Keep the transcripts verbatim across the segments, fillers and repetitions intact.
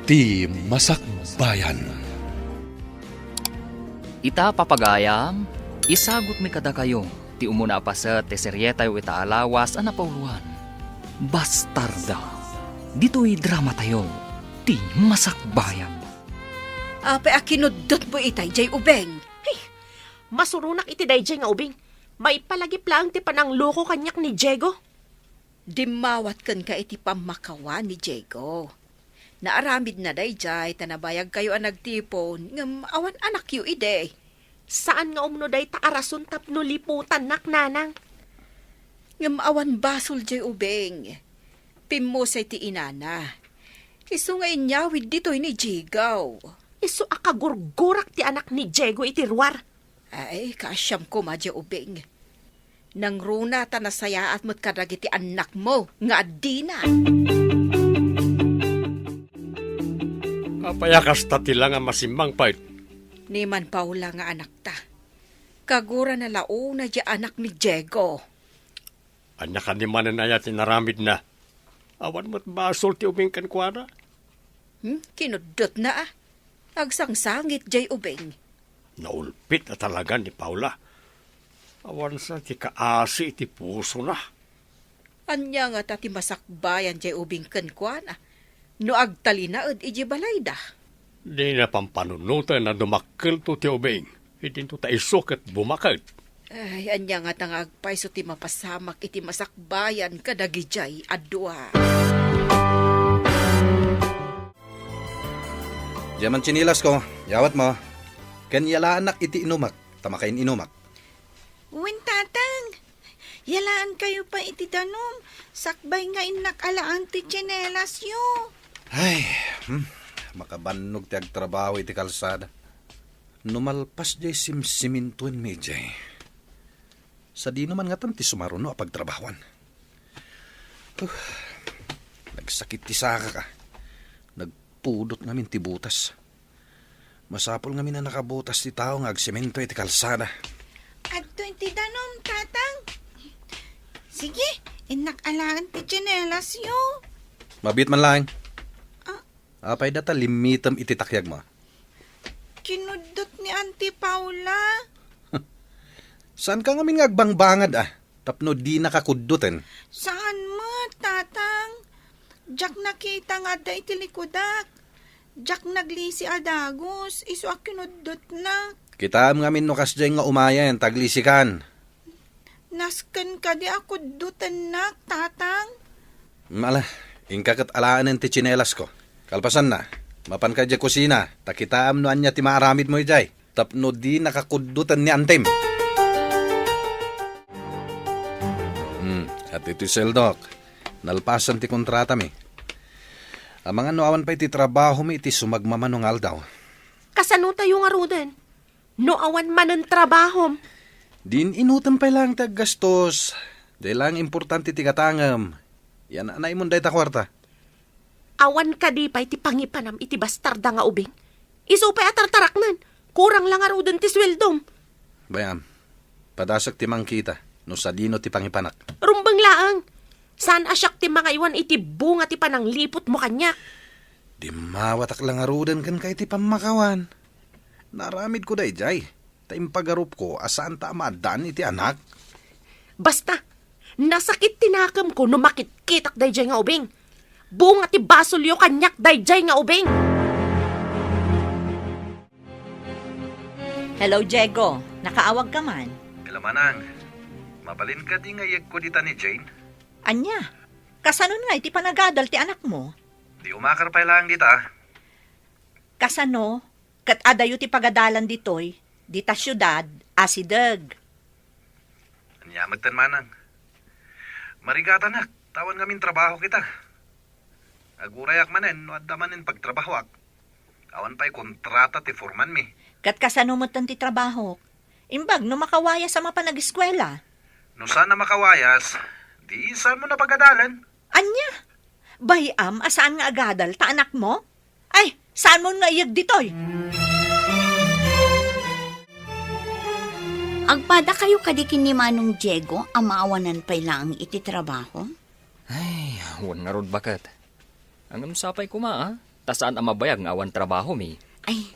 Ti Masakbayan. Ita, papagayam, isagutmi kadakayo ti umuna a paset ti serietayo ita a lawas a napauloan, Bastarda. Ditoy dramatayo, Ti Masakbayan. Apay a kinuddutmo itay, Jay Ubing? Hey, masuronak iti daydiay nga ubing. Maipalagip laeng ti panangloko kaniak ni Diego. Dimmawat kenka iti pammakawan ni Diego. Naaramidna daydiay ta nabayagkayo a nagtipon, ngem awan anakyo idi. Saan nga umno dayta a rason tapno liputannak, nanang. Ngem awan basol, Jay Ubing. Pimmusay ti inana. Isu nga inyawid ditoy ni Diego. Isu a kagurgurak ti anak ni Diego iti ruar. Ay, kaasiam koma, Jay Ubing. Nangruna ta nasayaat met kadagiti annakmo nga addina. Apay a kasta ti la nga masimmangpet? Ni man Paula nga anakta. Kagurana la unay diay anak ni Diego. Ania kadi manen aya ti inaramidna? Awan met basol ti ubing kenkuana. Hmm? Kinuddutna a. Agsangsangit diay ubing. Naulpit a talaga ni Paula. Awan sa ti kaasi iti pusona. Ania ngata ti masakbayan diay ubing kenkuana no agtalinaed idiay balayda? Dina pampanunoten a dumakkelto ti ubing. Idinto ta isu ket bumaket. Ay, ania ngata nga agpayso ti mapasamak iti masakbayan kadagidiay a dua? Diay man tsinilasko, yawatmo. Ken yalaannak iti inumak, ta makain-inumak. Wen, Tatang. Yalaankayo pay iti danum, sakbay nga innak alaan ti tsinelasyo. Ay, hmm, makabannog ti agtrabaho iti kalsada. No malpas diay simsimintuenmi idiay, sadino man ngatan ti sumaruno a pagtrabahoan? Uh, nagsakit ti sakak a. Nagpudot ngamin ti butas. Masapul ngamin a nakabutas ti tao nga agsemento iti kalsada. Adtoy ti danum, Tatang. Sige, innak alaan ti tsinelasyo. Mabiit man laeng. Ah. Apay data limmitem iti takyagmo? Kinuddut ni Auntie Paula. Saanka ngamin nga agbangbangad a tapno dinaka kudduten? Saan met, Tatang. Diak nakita nga adda iti likudak. Diak naglisi a dagus, isu a kinuddutnak. Kitaem ngamin no kasdiay nga umayen ta aglisikan. Nasken kadi a kuddutennak, Tatang? Ala, inka ket alaenen ti tsinelasko. Kalpasanna, mapanka idiay kusina, ta kitaem no ania ti maaramidmo idiay, tapno dinaka kudduten ni Antem. Hmm, adtoy ti sueldok. Nalpasan ti kontratami. Amangan no awan pay ti trabahomi iti sumagmamano nga aldaw. Kasanotayo ngaruden? No awan manen trabahom? Din inutem pay laeng ti aggastos. Diay laeng importante ti gatangem. Yan-anaymon dayta kuarta. Awan kadi pay ti pangipanam iti bastarda nga ubing? Isu pay a tartaraknen. Kurang la ngaruden ti sueldom. Bay-am, padasek ti mangkita no sadino ti pangipanak. Rumbeng laeng. Saan a siak ti mangaywan iti bunga ti panangliputmo kaniak? Dimmawatak la ngaruden kenka iti pammakawan. Naaramidko daydiay, ta impagarupko a saanta a maaddaan iti anak. Basta, nasakit ti nakemko no makitkitak daydiay nga ubing. Bunga ti basolyo kaniak daydiay nga ubing. Hello, Diego. Nakaawagka man? Hello, Manang. Mabalin kadi nga iyegko dita ni Jane? Ania? Kasanon nga iti panagadal ti anakmo? Di umakar pay laeng dita. Kasano ket adayo ti pagadalan ditoy, dita siudad, asideg? Ania metten, Manang. Marigatanak, ta awan ngamin trabaho kita. Agurayak manen no adda manen pagtrabahoak. Awan pay kontrata ti formanmi. Ket kasano metten ti trabahok? Imbag no makawayas a mapan ageskuela? No saan a makawayas, di saanmo a pagadalen. Ania? Bay-am a saan nga agadal ta anakmo? Ay, saanmon nga iyeg ditoy? Agpadakayo kadi ken ni Manong Diego a maawanan pay laeng iti trabaho? Ay, wen ngarud, baket. Ngem sapay koma, a? Ta saan a mabayag nga awan trabahomi. Ay,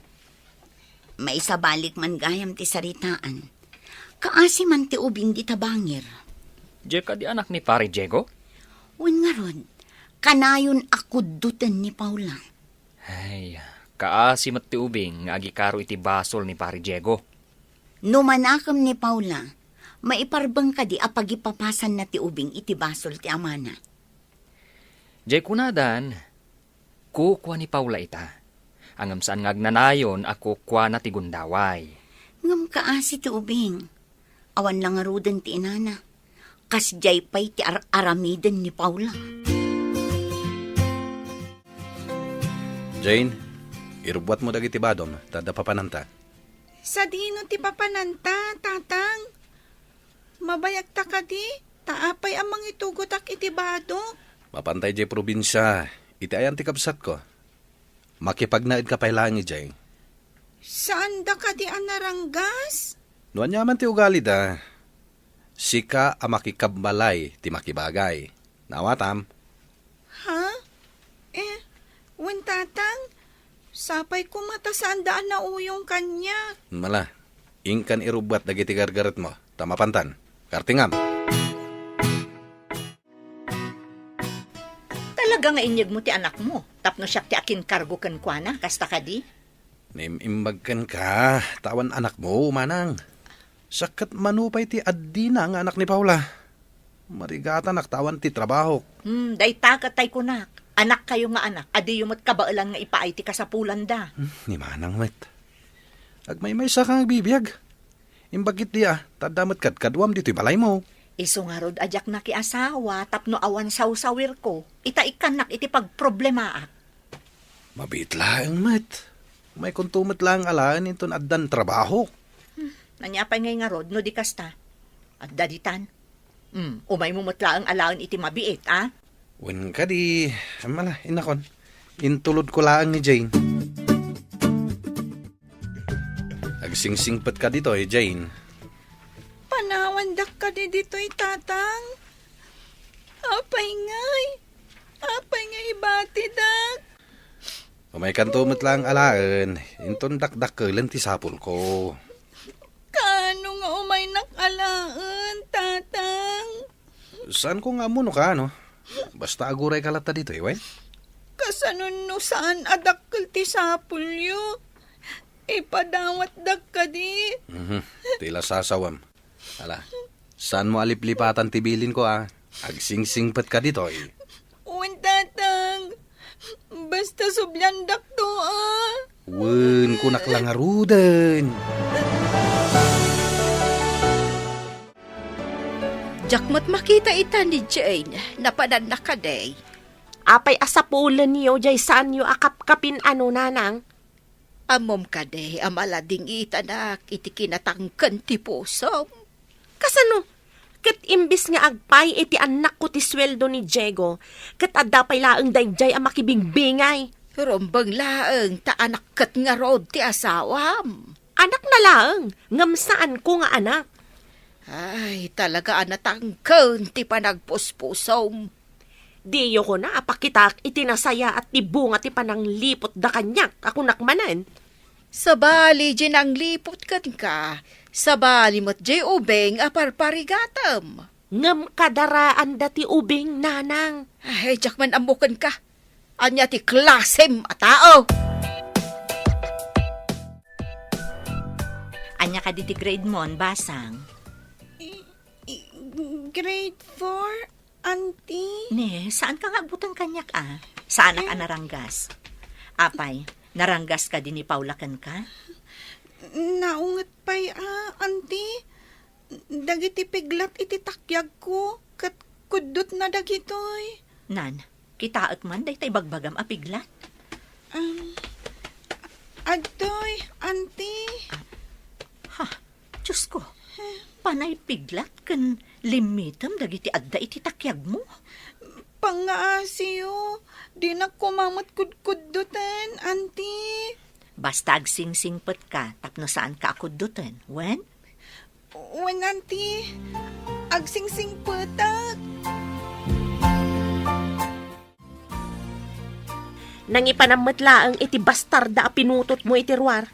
maisabalik man gayam ti saritaan. Kaasi man ti ubing dita bangir. Diay kadi anak ni Pare Diego? Wen ngarud, kanayon a kuddoten ni Paula. Ay, kaasi met ti ubing nga agikaro iti basol ni Pare Diego. No manakem ni Paula, maiparbeng kadi a pagipapasanna ti ubing iti basol ti amana? Diay kunadan, kukua ni Paula ita. Ngem saan nga agnanayon a kukuana ti gundaway. Ngem kaasi ti ubing. Awan la ngaruden ti inana. Kasdiay pay ti ar-aramiden ni Paula. Jane, irubbuatmo dagiti badom, ta adda papananta. Sadino ti papananta, Tatang? Mabayagta kadi, ta apay a mangitugotak iti badok? Mapantay diay probinsia, iti ayan ti kabsatko. Makipagnaedka pay laeng idiay. Saanda kadi a naranggas? No aniaman ti ugalida, sika a makikabbalay ti makibagay. Naawatam? Ha? Eh, wen, Tatang, sapay koma ta saanda a nauyong kaniak. Mala, inkan irubbuat dagiti gargaretmo, ta mapantan. Kartingam. Talaga nga inyegmo ti anakmo, tapno siak ti akinkargo kenkuana, kasta kadi? Naim-imbag kenka, ta awan anakmo, manang. Siak ket mano pay ti addina nga anak ni Paula. Marigatanak ta awan ti trabahok. Hmm, dayta ket tay kunak. Anakkayo nga anak, adiyo met kabaelan nga ipaay ti kasapulanda. Hmm, ni manang met. Agmaymaysa ka nga agbibiag. Imbag ketdi a, ta adda met kadkaduam ditoy balaymo. Isu ngarud a diak nakiasawa tapno awan sawsawirko, ita ikkannak iti pagproblemaak. Mabiit laeng met. Umaykonto met laeng alaen inton addan trabahok. Hmm, ania pay ngay ngarud no di kasta? Adda ditan. Hmm, umaymo met laeng alaen iti mabiit, a? Wen kadi, mala, innakon. Intulodko laeng ni Jane. Agsingsingpetka ditoy, Jane. Panawandak kadi ditoy, Tatang? Apay ngay? Apay nga ibatidak? Umaykanto met laeng alaen, inton dakdakkelen ti sapulko. Kaano nga umaynak alaen, Tatang? Saanko nga ammo no kaano. Basta agurayka latta ditoy, wen? Kasano no saan a dakkel ti sapulyo? Ipadawatdak kadi? Mhm. Ti la sasawem. Ala, saanmo a liplipatan ti bilinko, a? Agsingsingpetka ditoy. Wen, Tatang. Basta subliandakto, a. Wen, kunak la ngaruden. Diak met makita ita ni Jane. Napananna kadi? Apay a sapulenyo, diay saanyo a kapkapin, ano, nanang? Ammom kadi a maladingitanak iti kinatangken ti pusom? Kasano? Ket imbes nga agpay iti annakko ti sueldo ni Diego, ket adda pay laeng daydiay a makibingbingay. Rumbeng laeng ta anak ket ngarud ti asawam. Anakna laeng, ngem saanko nga anak. Ay, talaga a natangken ti panagpuspusom. Diyo kuna a pakitaak iti nasayaat ti bunga ti panangliputda kaniak a kunak manen. Sabali diay nangliput kenka, sabali met diay ubing a parparigatem. Ngem kadaraanda ti ubing, nanang. Ay, diak man ammo kenka. Ania ti klasem a tao? Ania kadi ti grade mon, Basang? I-, i-, grade four. Auntie? Ne, saanka nga agbuteng kaniak, a? Saanak a Eh? naranggas. Apay, naranggas kadi ni Paula kenka? Naunget pay, a, Auntie. Dagiti piglat iti takyagko, ket kuddotna dagitoy. Nan, kitaek man dayta ibagbagam a piglat? Um, adtoy, Auntie. Ha? Diosko, panay piglat ken limmitem dagiti adda iti takyagmo. Pangngaasiyo, dinak koma met kudkuddoten, Auntie. Basta agsingsingpetka tapno saanka a kuddoten, wen? Wen, Auntie. Agsingsingpetak. Nangipanam met laeng iti bastarda a pinutotmo iti ruar.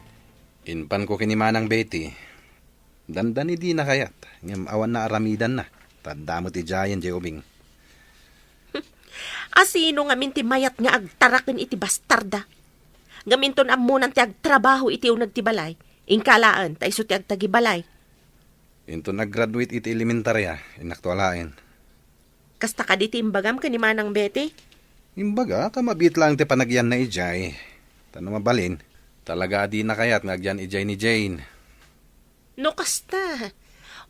Impanko ken ni Manang Betty. Dandani dina kayat, ngem awan naaramidanna. Ta adda met idiayen diay ubing. Asino ngamin ti mayat nga agtaraken iti bastarda? Ngem inton ammonan ti agtrabaho iti uneg ti balay, inka laeng ta isu ti agtagibalay. Inton nag-graduate iti elementaria, innak alaen. Kasta kadi ti imbagam ken ni Manang Betty? Imbagak a mabiit laeng ti panagyanna idiay. Ta no mabalin, talaga a dina kayat nga agyan idiay ni Jane. No kasta,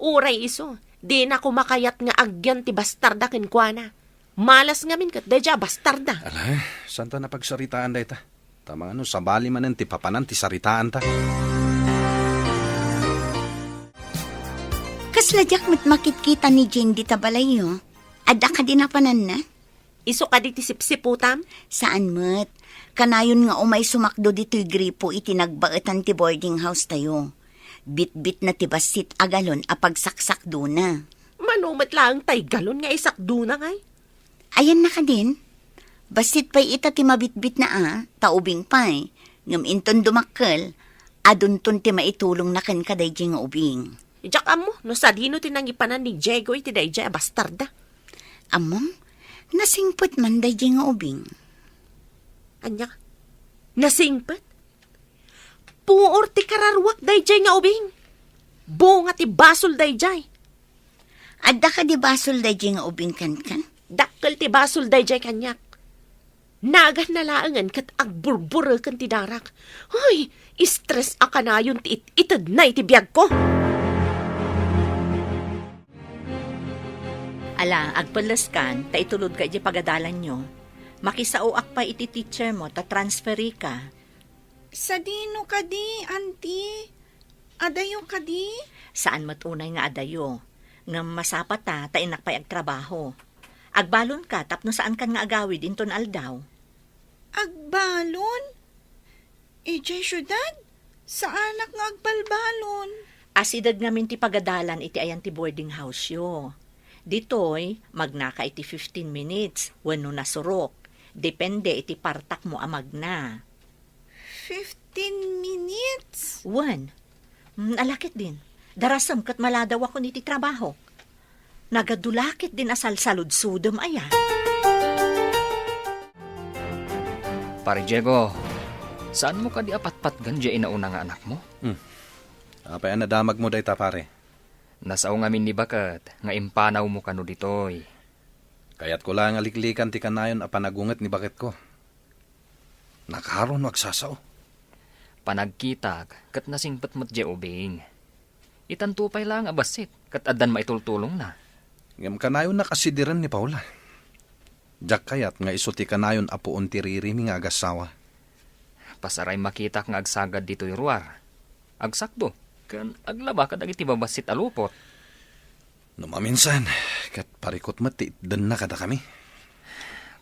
uray isu, dina koma kayat nga agyan ti bastarda kenkuana. Malas ngamin ket daydiay a bastarda. Ala, saanta napagsaritaan dayta? Ta mangano sabali manen ti papanan ti saritaanta. Kasla diak met makitkita ni Jane dita balayyo. Adda kadi napananna? Isu kadi ti sipsiputam? Saan met. Kanayon nga umay sumakdo ditoy gripo iti nagbaetan ti boarding house tayo. Bitbitna ti bassit a galon a pagsaksakdona. Mano met laeng tay galon nga isakdona ngay? Ayanna kadin? Bassit pay ita ti mabitbitna a, ta ubing pay. Ngem inton dumakkel, adunton ti maitulongna kenka daydiay nga ubing. Diak ammo no sadino ti nangipanan ni Diego iti daydiay a bastarda. Ammom, nasingpet man daydiay nga ubing. Ania? Nasingpet? Puor ti kararuak daydiay nga ubing. Bunga ti basol daydiay. Adda kadi basol daydiay nga ubing kenka? Dakkel ti basol daydiay kaniak. Naganna laengen ket agburbureken ti darak. Ay, stress a kanayon ti it-itedna iti biagko. Ala, agpelleskan, ta itulodka idiay pagadalanyo. Makisaoak pay iti teacher mo, ta transferika. Sadino kadi, Auntie? Adayo kadi? Saan met unay nga adayo. Ngem masapata, ta innak pay agtrabaho. Agbalonka tapno saankan nga agawid inton aldaw. Agbalon? Idiay siudad? Saanak nga agbalbalon. Asideg ngamin ti pagadalan iti ayan ti boarding house-yo. Ditoy, magnaka iti fifteen minutes wenno nasurok. Depende iti partakmo a magna. Fifteen minutes? Wen. Mm, ala ketdin. Darasem ket maladawakon iti trabahok. Nagadu la ketdin a salsaludsodem aya. Pare Diego, saanmo kadi a patpatgen diay inauna nga anakmo? Hmm. Apay a nadamagmo dayta, pare? Nasao ngamin ni baket nga impanawmo kano ditoy. Kayatko laeng a liklikan ti kanayon a panagunget ni baketko. Nakaro no agsasao. Panagkitak ket nasingpet met diay ubing. Itanto pay laeng a bassit ket addan maitultulongna. Ngem kanayonnak a sidiren ni Paula. Diak kayat nga isu ti kanayon a puon ti ririmi nga agassawa. Pasaray makitak nga agsagad ditoy ruar. Agsakdo ken aglaba kadagiti babassit a lupot. No maminsan, ket parikut met ti itdenna kadakami.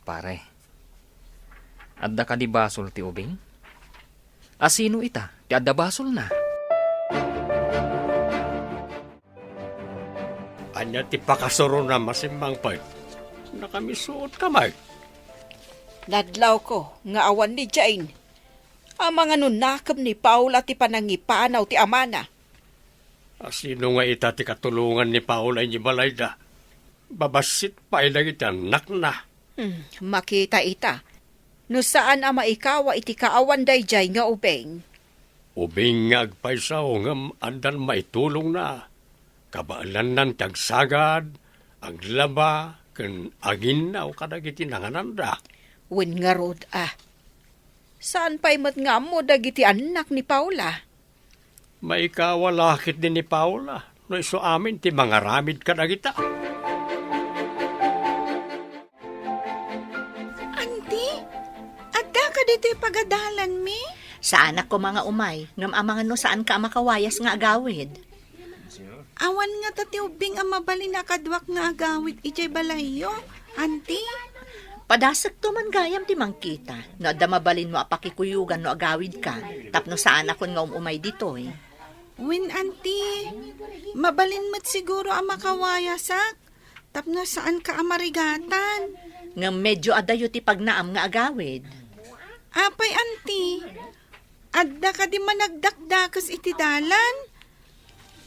Pare, adda kadi basol ti ubing? Asino ita ti adda basolna? Ania ti pakasurona, Masimmangpet? Nakamisuotka met. Nadlawko nga awan ni Jane. Amangan no nakem ni Paula ti panangipanaw ti amana. Asino nga ita ti katulongan ni Paula idiay balayda? Babassit pay dagiti annakna. Hmm, makita ita. No saan a maikawa iti kaawan daydiay nga ubing. Ubing nga agpayso ngem addan maitulongna. Kabaelannan ti agsagad, aglaba, ken aginnaw kadagiti nangananda. Wen ngarud a. Saan pay met nga ammo dagiti annak ni Paula? Maikawa la ketdi ni Paula no isu amin ti mangaramid kadagita. Anti, adda ka ditoy pagadalanmi? Saanak koma nga umay, ngem amangan no saanka a makawayas nga agawid. Awan ngata ti ubbing a mabalin a kaduak nga agawid idiay balayyo, Anti. Padasekto man gayam ti mangkita no adda mabalinmo a pakikuyogan no agawidka, tapno saanakon nga um-umay ditoy. Wen, Anti, mabalin met siguro a makawayasak, tapno saanka a marigatan. Ngem medio adayo ti pagnaam nga agawid. Apay, anti? Adda kadi managdakdakes iti dalan?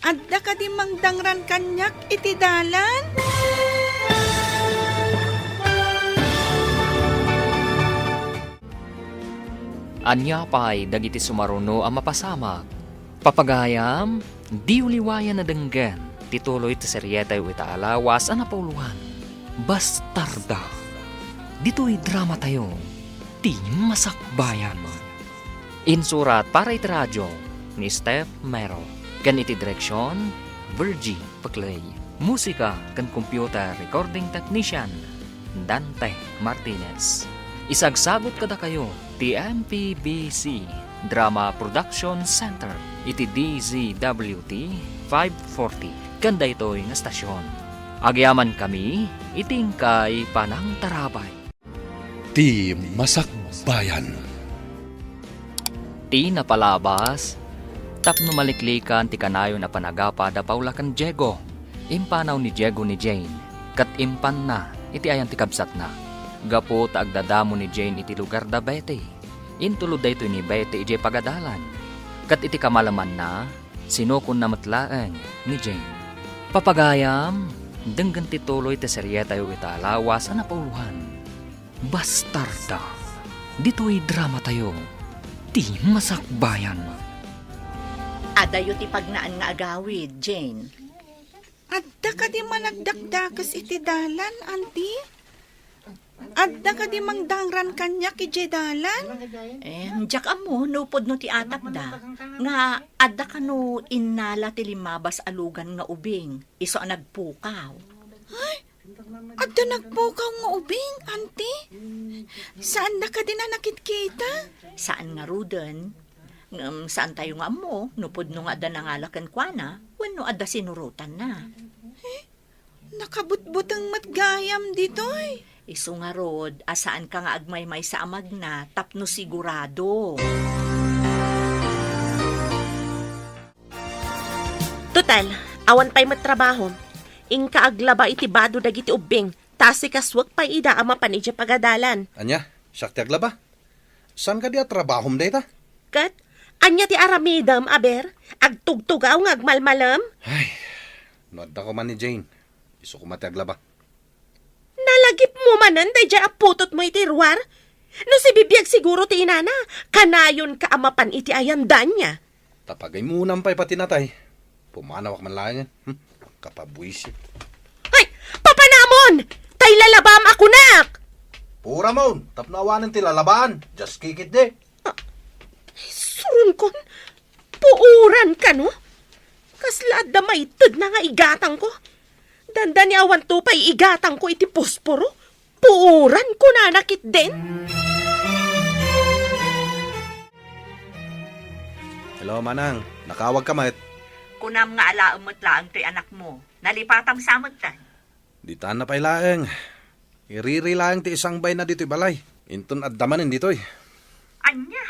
Adda kadi mangdangran kaniak iti dalan? Ania pay dagiti sumaruno a mapasamak? Papagayam, diyo liwayan a denggen ti tuloy ti serietayo ita a lawas a napauluan, Bastarda. Ditoy dramatayo, ti Masakbayan. Insurat para iti radio ni Steph Mero, ken iti direksion, Virgie Peclay. Musika ken computer recording technician, Dante Martinez. Isagsagut kadakayo ti M P B C Drama Production Center iti D Z W T five forty ken daytoy nga stasyon. Agyamankami iti inkay panangtarabay. Ti Masakbayan. Ti napalabas, tapno maliklikan ti kanayon a panagapa da Paula ken Diego, impanaw ni Diego ni Jane, ket impanna iti ayan ti kabsatna. Gapu ta agdadamo ni Jane iti lugar da Betty, intulod daytoy ni Betty idiay pagadalan, ket iti kamalamanna, sinukonna met laeng ni Jane. Papagayam, denggen ti tuloy ti serietayo ita a lawas a napauluan. Bastarda. Ditoy dramatayo, ti Masakbayan. Adayo ti pagnaan nga agawid, Jane. Adda kadi managdakdakes iti dalan, anti? Adda kadi mangdangran kaniak idiay dalan? Eh, diak ammo no pudno ti atapda, nga adda kano innala ti limmabas a lugan nga ubing, isu a nagpukaw. Ay, adda nagpukaw nga ubing, anti? Saanda kadin a nakitkita? Saan ngaruden. Ngem saantayo nga ammo no pudno nga adda nangala kenkuana wenno adda sinurotanna. Eh, nakabutbuteng met gayam ditoy. Isu ngarud a saanka nga agmaymaysa a magna tapno sigurado. Total, awan pay met trabahom. Inka aglaba iti bado dagiti ubbing, ta asikasuek pay ida a mapan idiay pagadalan. Ania? Siak ti aglaba? Saan kadi a trabahom dayta? Ket, ania ti aramidem, aber? Agtugtugaw nga agmalmalem? Ay, no adda koma ni Jane, isu koma ti aglaba. Nalagipmo manen daydiay a putotmo iti ruar? No sibibiag siguro ti inana, kanayonka a mapan iti ayan da ania? Ta pagaymunam pay pati natay, pumanawak man laengen. Hmm, kapabuisit. Ay, papanamon! Tay lalabam a kunak! Puramon, tapno awanen ti lalabaan, just kikit di. Ah, suronkon, puoran kano? Kasla adda maitedna nga igatangko. Dandani awanto pay igatangko iti posporo. Puoran kunana ketdin. Hello, Manang. Nakawagka met? Kunam nga alaem met laeng toy anakmo. Nalipatam sa metten. Ditan na pay laeng. Iriri laeng ti isangbayna ditoy balay. Inton adda manen ditoy. Ania?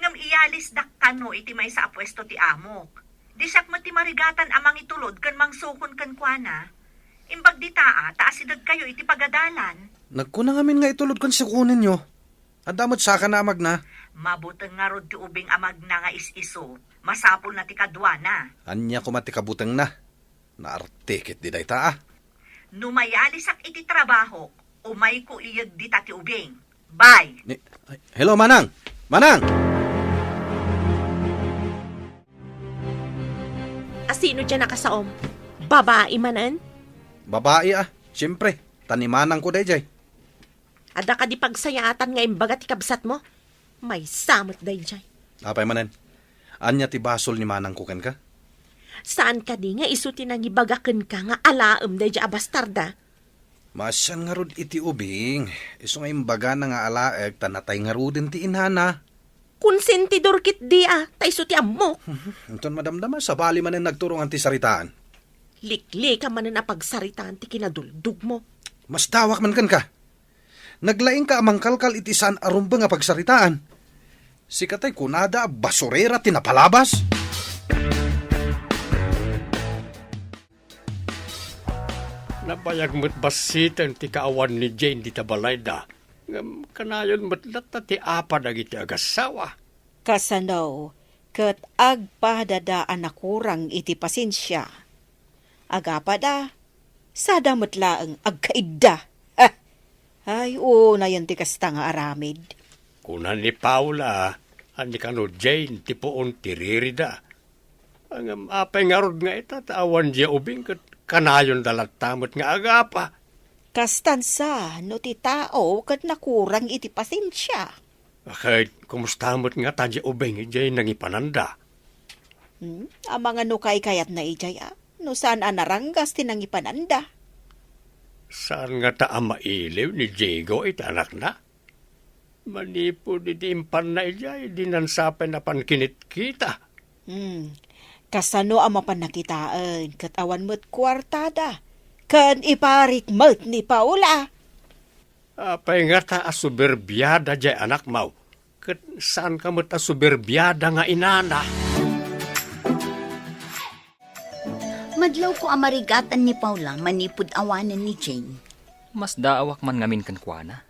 Ngem iyalisdak kano iti maysa a puesto ti amok. Di siak met ti marigatan a mangitulod ken mangsukon kenkuana. Imbag dita a, ta asidegkayo iti pagadalan. Nagkuna ngamin nga itulod ken sukonenyo. Adda met sakana a magna. Mabuteng ngarud ti ubing a magna nga is-isu. Masapulna ti kaduana. Ania koma ti kabutengna? Naarte ketdi dayta a. No mayalisak iti trabahok, umayko iyeg dita ti ubing. Bye! Ni, hello, Manang! Manang! Asino diay nakasaom? Babai manen? Babai a, siempre. Ta ni manangko daydiay. Adda kadi pagsayaatan nga imbaga ti kabsatmo? Maysa met daydiay. Apay manen? Ania ti basol ni manangko kenka? Saan kadi nga isu ti nangibaga kenka nga alaem daydiay a bastarda? Maasian ngarud iti ubing, isu nga imbagana nga alaek ta natay ngaruden ti inana. Konsentidor ketdi a, ta isu ti ammok. Inton madamdama, sabali manen nagturongan ti saritaan. Liklikam manen a pagsaritaan ti kinaduldugmo. Masdawak man kenka. Naglaingka a mangkalkal iti saan a rumbeng a pagsaritaan. Sika tay kunada a basurera ti napalabas. Nabayag met bassiten ti kaawan ni Jane dita balayda. Ngem kanayon met latta ti apa dagiti agassawa. Kasano ket agpadada a nakurang iti pasensia? Agapada, sada met laeng agkaidda. Ha! Ay, unayen ti kasta nga aramid. Kuna ni Paula a ni kano Jane ti puon ti ririda. Ngem apay ngarud nga ita ta awan diay ubing ket kanayonda latta met nga agapa? Kastan sa no ti tao ket nakurang iti pasensia. Ket kumusta met ngata diay ubing idiay nangipananda? Hmm? Amangan no kaykayatna idiay a, no saan a naranggas ti nangipananda. Saan ngata a mailiw ni Diego iti anakna? Manipud idi impanna idiay, dinan sa pay napan kinitkita. Hmm. Kasano a mapan nakitaen ket awan met kuartada? Ken iparik met ni Paula. Apay ngata a soberbiada diay anakmo, ket saanka met a soberbiada nga inana? Madlawko a marigatan ni Paula manipud awanen ni Jane. Masdaawak man ngamin kenkuana.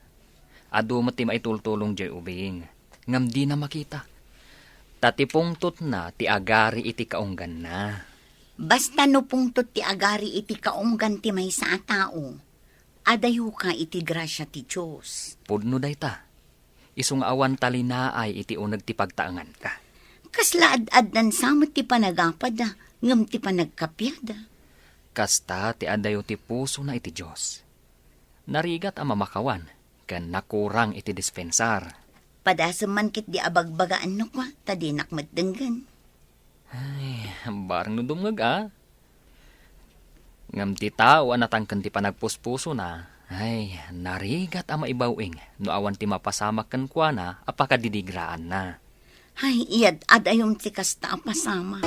Adu met ti maitultulong diay ubing, ngem dina makita. Ta ti pungtotna ti agari iti kaungganna. Basta no pungtot ti agari iti kaunggan ti maysa a tao, adayoka iti grasia ti Dios. Pudno dayta. Isu nga awan talinaay iti uneg ti pagtaenganka. Kasla ad-addan sa met ti panagapada ngem ti panagkapiada. Kasta ti adayo ti pusona iti Dios. Narigat a mamakawan ken nakurang iti dispensar. Padasem man ketdi a bagbagaanno kua, ta dinak met denggen. Ay, bareng no dumngeg a. Ngem ti tao a natangken ti panagpuspusona, ay, narigat a maibaw-ing no awan ti mapasamak kenkuana a pakadidigraanna. Ay, iyad-adayom ti kasta a pasamak.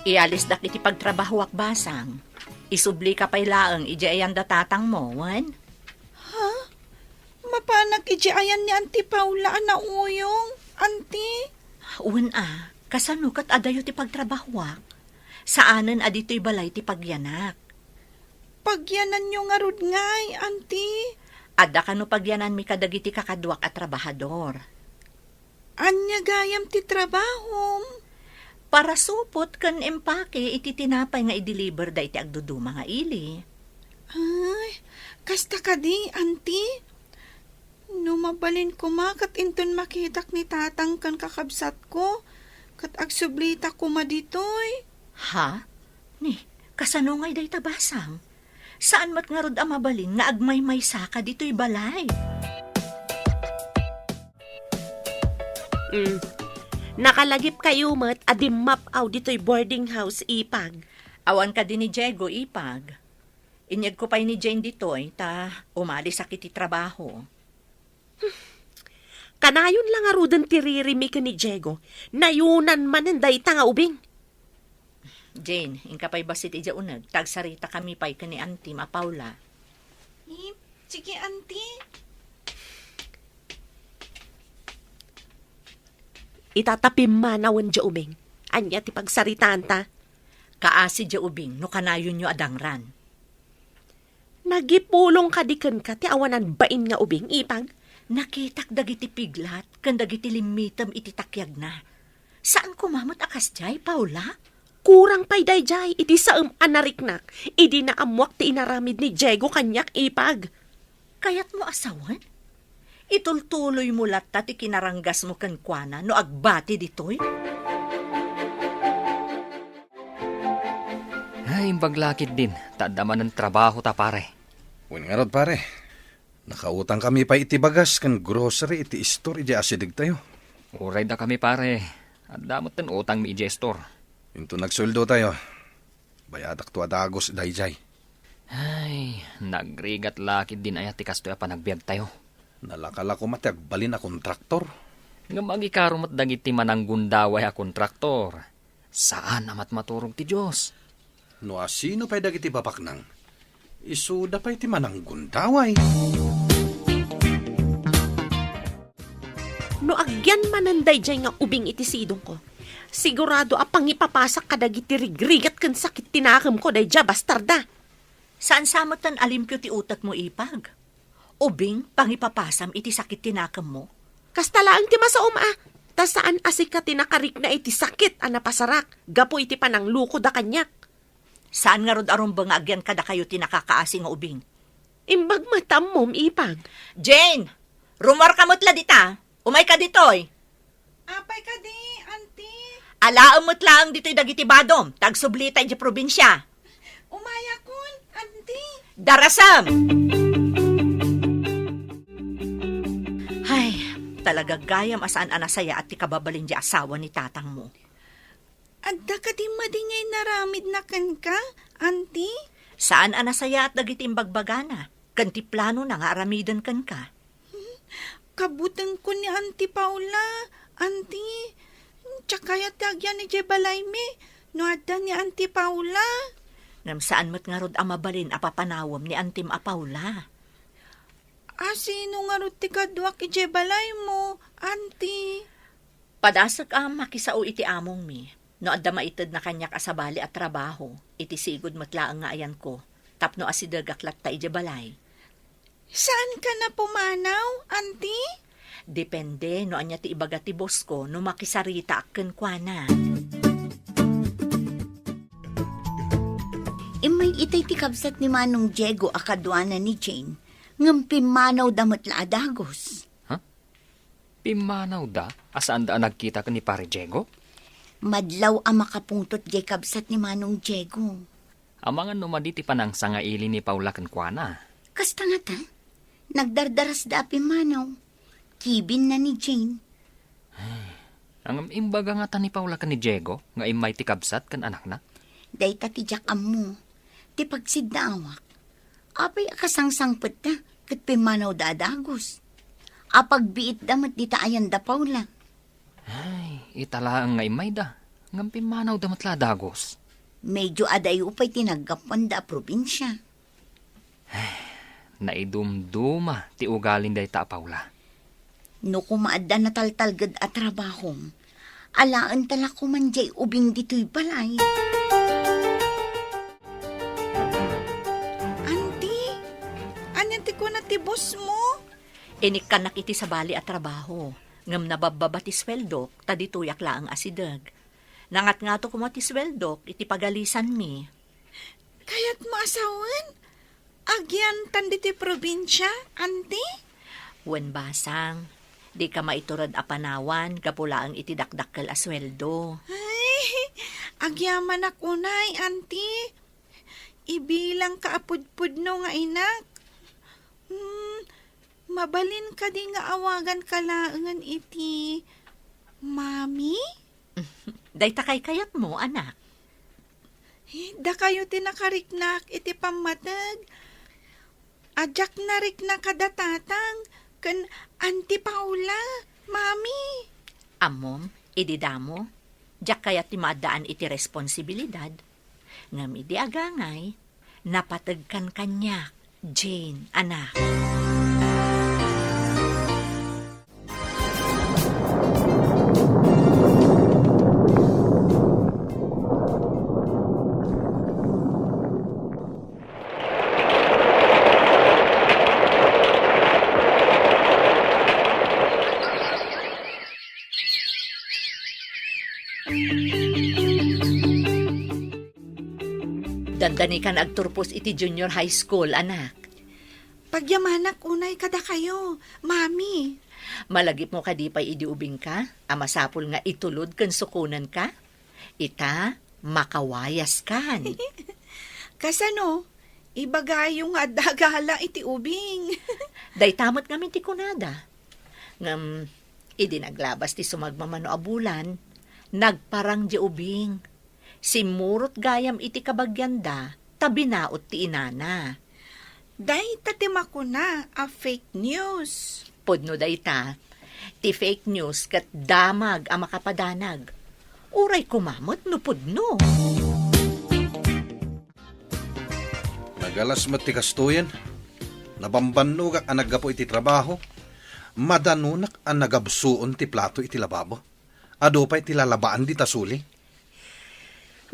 Ialisdak iti pagtrabahoak, Basang. Isublika pay laeng idiay ayan da tatangmo, wen? Ha? Mapanak idiay ayan ni Auntie Paula a nauyong, Auntie? Wen a, kasano ket adayo ti pagtrabahoak? Saanen a ditoy balay ti pagyanak. Pagyananyo ngarud ngay, Auntie? Adda kano pagyananmi kadagiti kakaduak a trabahador. Ania gayam ti trabahom? Parasupot ken empake iti tinapay nga i-deliver da iti agduduma nga ili. Ay, kasta kadi, Auntie? No mabalin koma ket inton makitak ni Tatang ken kakabsatko, ket agsublita koma ditoy. Ha? Ni, kasano ngay dayta, Basang? Saan met ngarud a mabalin nga agmaymaysaka ditoy balay? Mm. Nakalagipkayo met a dimmap-aw ditoy boarding house, Ipag. Awan kadi ni Diego, Ipag. Inyegko pay ni Jane ditoy, ta umalisak iti trabaho. Kanayon la ngaruden ti ririmi ken ni Diego, nayunan manen dayta nga ubing. Jane, inka pay bassit idiay uneg, ta agsaritakami pay ken ni Auntie a Paula. Hmm, sige, Auntie. Ita ta pimmanawen diay ubing. Ania ti pagsaritaanta? Kaasi diay ubing no kanayonyo a dangran. Nagipulong kadi kenka ti awanan bain nga ubing, Ipag? Nakitak dagiti piglat ken dagiti limmitem iti takiagna. Saan koma met a kasdiay, Paula? Kurang pay daydiay iti saem a nariknak idi naammoak ti inaramid ni Diego kaniak, Ipag. Kayatmo a sawen? Itultuloymo latta ti kinaranggasmo kenkuana no agbati ditoy? Ay, imbag la ketdin, ta adda manen trabahota, pare. Wen ngarud, pare. Nakautangkami pay iti bagas ken grocery iti istor idiay asidegtayo. Uray dakami, pare. Adda metten utangmi idiay istor. Inton agsueldotayo, bayadakto a dagus daydiay. Ay, nagrigat la ketdin aya ti kastoy a panagbiagtayo. Nalaka la koma ti agbalin a kontraktor. Ngem agikaro met dagiti mananggundaway a kontraktor. Saan a matmaturog ti Dios. No asino pay dagiti babaknang, isuda pay ti mananggundaway. No agyan manen daydiay nga ubing iti sidongko, sigurado a pangipapasak kadagiti rigrigat ken sakit ti nakemko daydiay a bastarda. Saan sa metten a limpio ti utekmo, Ipag? Ubing, pangipapasam iti sakit ti nakemmo? Kasta laeng ti masaom a, ta saan a sika ti nakarikna iti sakit a napasarak gapu iti pananglukoda kaniak. Saan ngarud a rumbeng nga agyan kadakayo ti nakakaasi nga ubing? Imbag met ammom, Ipag. Jane! Rumuarka met la dita. Umayka ditoy. Apay kadi, Auntie? Alaem met laeng ditoy dagiti badom, ta agsublita idiay probinsia. Umayakon, Auntie. Darasem! Ay, talaga gayam a saan a nasayaat ti kababalin diay asawa ni tatangmo. Adda kadi madi nga inaramidna kenka, Auntie? Saan a nasayaat dagiti imbagbagana, ken ti planona nga aramiden kenka. Kabutengko ni Auntie Paula, Auntie. Diak kayat ti agyan idiay balaymi no adda ni Auntie Paula. Ngem saan met ngarud a mabalin a papanawem ni Auntiem a Paula. A, sino ngarud ti kaduak idiay balaymo, Auntie? Padasek a makisao iti amongmi. No adda maitedna kaniak a sabali a trabaho, iti sigud met laeng nga ayanko, tapno asidegak latta idiay balay. Saanka a pumanaw, Auntie? Depende no ania ti ibaga ti boss ko no makisaritaak kenkuana. Immay itay ti kabsat ni Manong Diego a kaduana ni Jane, ngem pimmanawda met la a dagus. Ha? Pimmanawda a saanda a nagkita ken ni Pare Diego? Madlaw a makapungtot diay kabsat ni Manong Diego. Amangan no madi ti panangsangaili ni Paula kenkuana. Kasta ngata, nagdardarasda a pimmanaw. Kibinna ni Jane. Ngem imbaga ngata ni Paula ken ni Diego nga immay ti kabsat ken anakna? Dayta ti diak ammo. Ti pagsiddaawak, apay a kasangsangpetda ket pimmanawda a dagus? Apagbiitda met dita ayan da Paula. Ay, ita laeng nga immayda, ngem pimmanawda met la a dagus. Medyo adayo pay ti naggapuanda a probinsia. Naidumduma ti ugalin dayta a Paula. No koma adda nataltalged a trabahom, alaenta la koman diay ubing ditoy balay. Auntie, ania ti kuna ti boss mo? Inikkannak iti sabali a trabaho, ngem nababbaba ti sueldok, ta ditoyak laeng asideg. Nangatngato koma ti sueldok iti pagalisanmi. Kayatmo a sawen? Agyantan ditoy probinsia, Auntie? Wen basang, dika maitured a panawan gapu laeng iti dakdakkel a sueldo. Ay, agyamanak unay, Auntie. Ibilangka a pudpudno nga inak. Hmm, mabalin kadi nga awaganka laengen iti Mami? Dayta kaykayatmo, anak. Eh, dakayo ti nakariknak iti pammateg. A diak narikna kada tatang ken Auntie Paula, Mami. Ammom, idi damo, diak kayat ti maaddaan iti responsibilidad. Ngem idi agangay, napategkan kaniak, Jane, anak. Dandani kan agturpos iti junior high school, anak. Pagyamanak unay kadakayo, Mami. Malagipmo kadi pay idi ubingka a masapul nga itulod ken sukonenka? Ita, makawayaskan. Kasano? Ibagayo nga adda gala iti ubing. Dayta met ngamin ti kunada. Ngem, idi naglabas ti sumagmamano a bulan, nagparang diay ubing. Simmurot gayam iti kabagianda, ta binaut ti inana. Dayta ti makuna a fake news. Pudno dayta. Ti fake news ket damag a makapadanag. Uray koma met no pudno. Nagalas met ti kastoyen. Nabambannogak a naggapu iti trabaho. Madanonak a nagabsuon ti plato iti lababo. Adu pay ti lalabaan dita suli.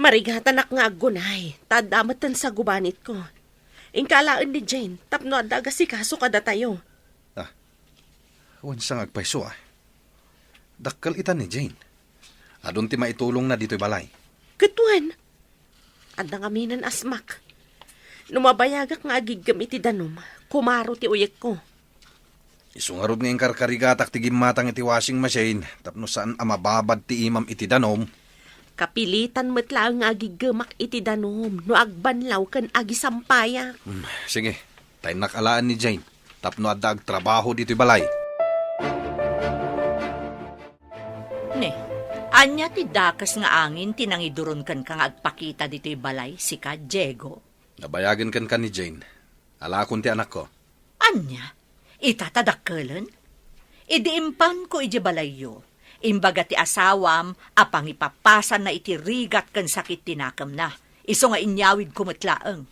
Marigatanak nga aggunay, ta adda metten sa gubanitko. Inka alaen ni Jane tapno adda agasikaso kadatayo. Ah, wen sa nga agpayso, ah. Dakkel ita ni Jane. Adun ti maitulongna ditoy balay. Ket wen, adda ngaminen asmak. No mabayagak nga agiggem iti danum, kumaro ti uyekko. Isu ngarud nga inkarkarigatak ti gimmatang iti washing machine tapno saan a mababad ti imam iti danum. Kapilitan met laeng nga agiggemak iti danum no agbanlaw ken agisampayak. Hmm, sige, ta innak alaen ni Jane tapno adda agtrabaho ditoy balay. Ne, ania ti dakes nga angin ti nangiduron kenka nga agpakita ditoy balay, sika, Diego? Nabayagen kenka ni Jane. Alaakon ti anakko. Ania? Ita ta dakkelen? Idi impanko idiay balayyo, imbaga ti asawam a pangipapasanna iti rigat ken sakit ti nakemna, isu nga inyawidko met laeng.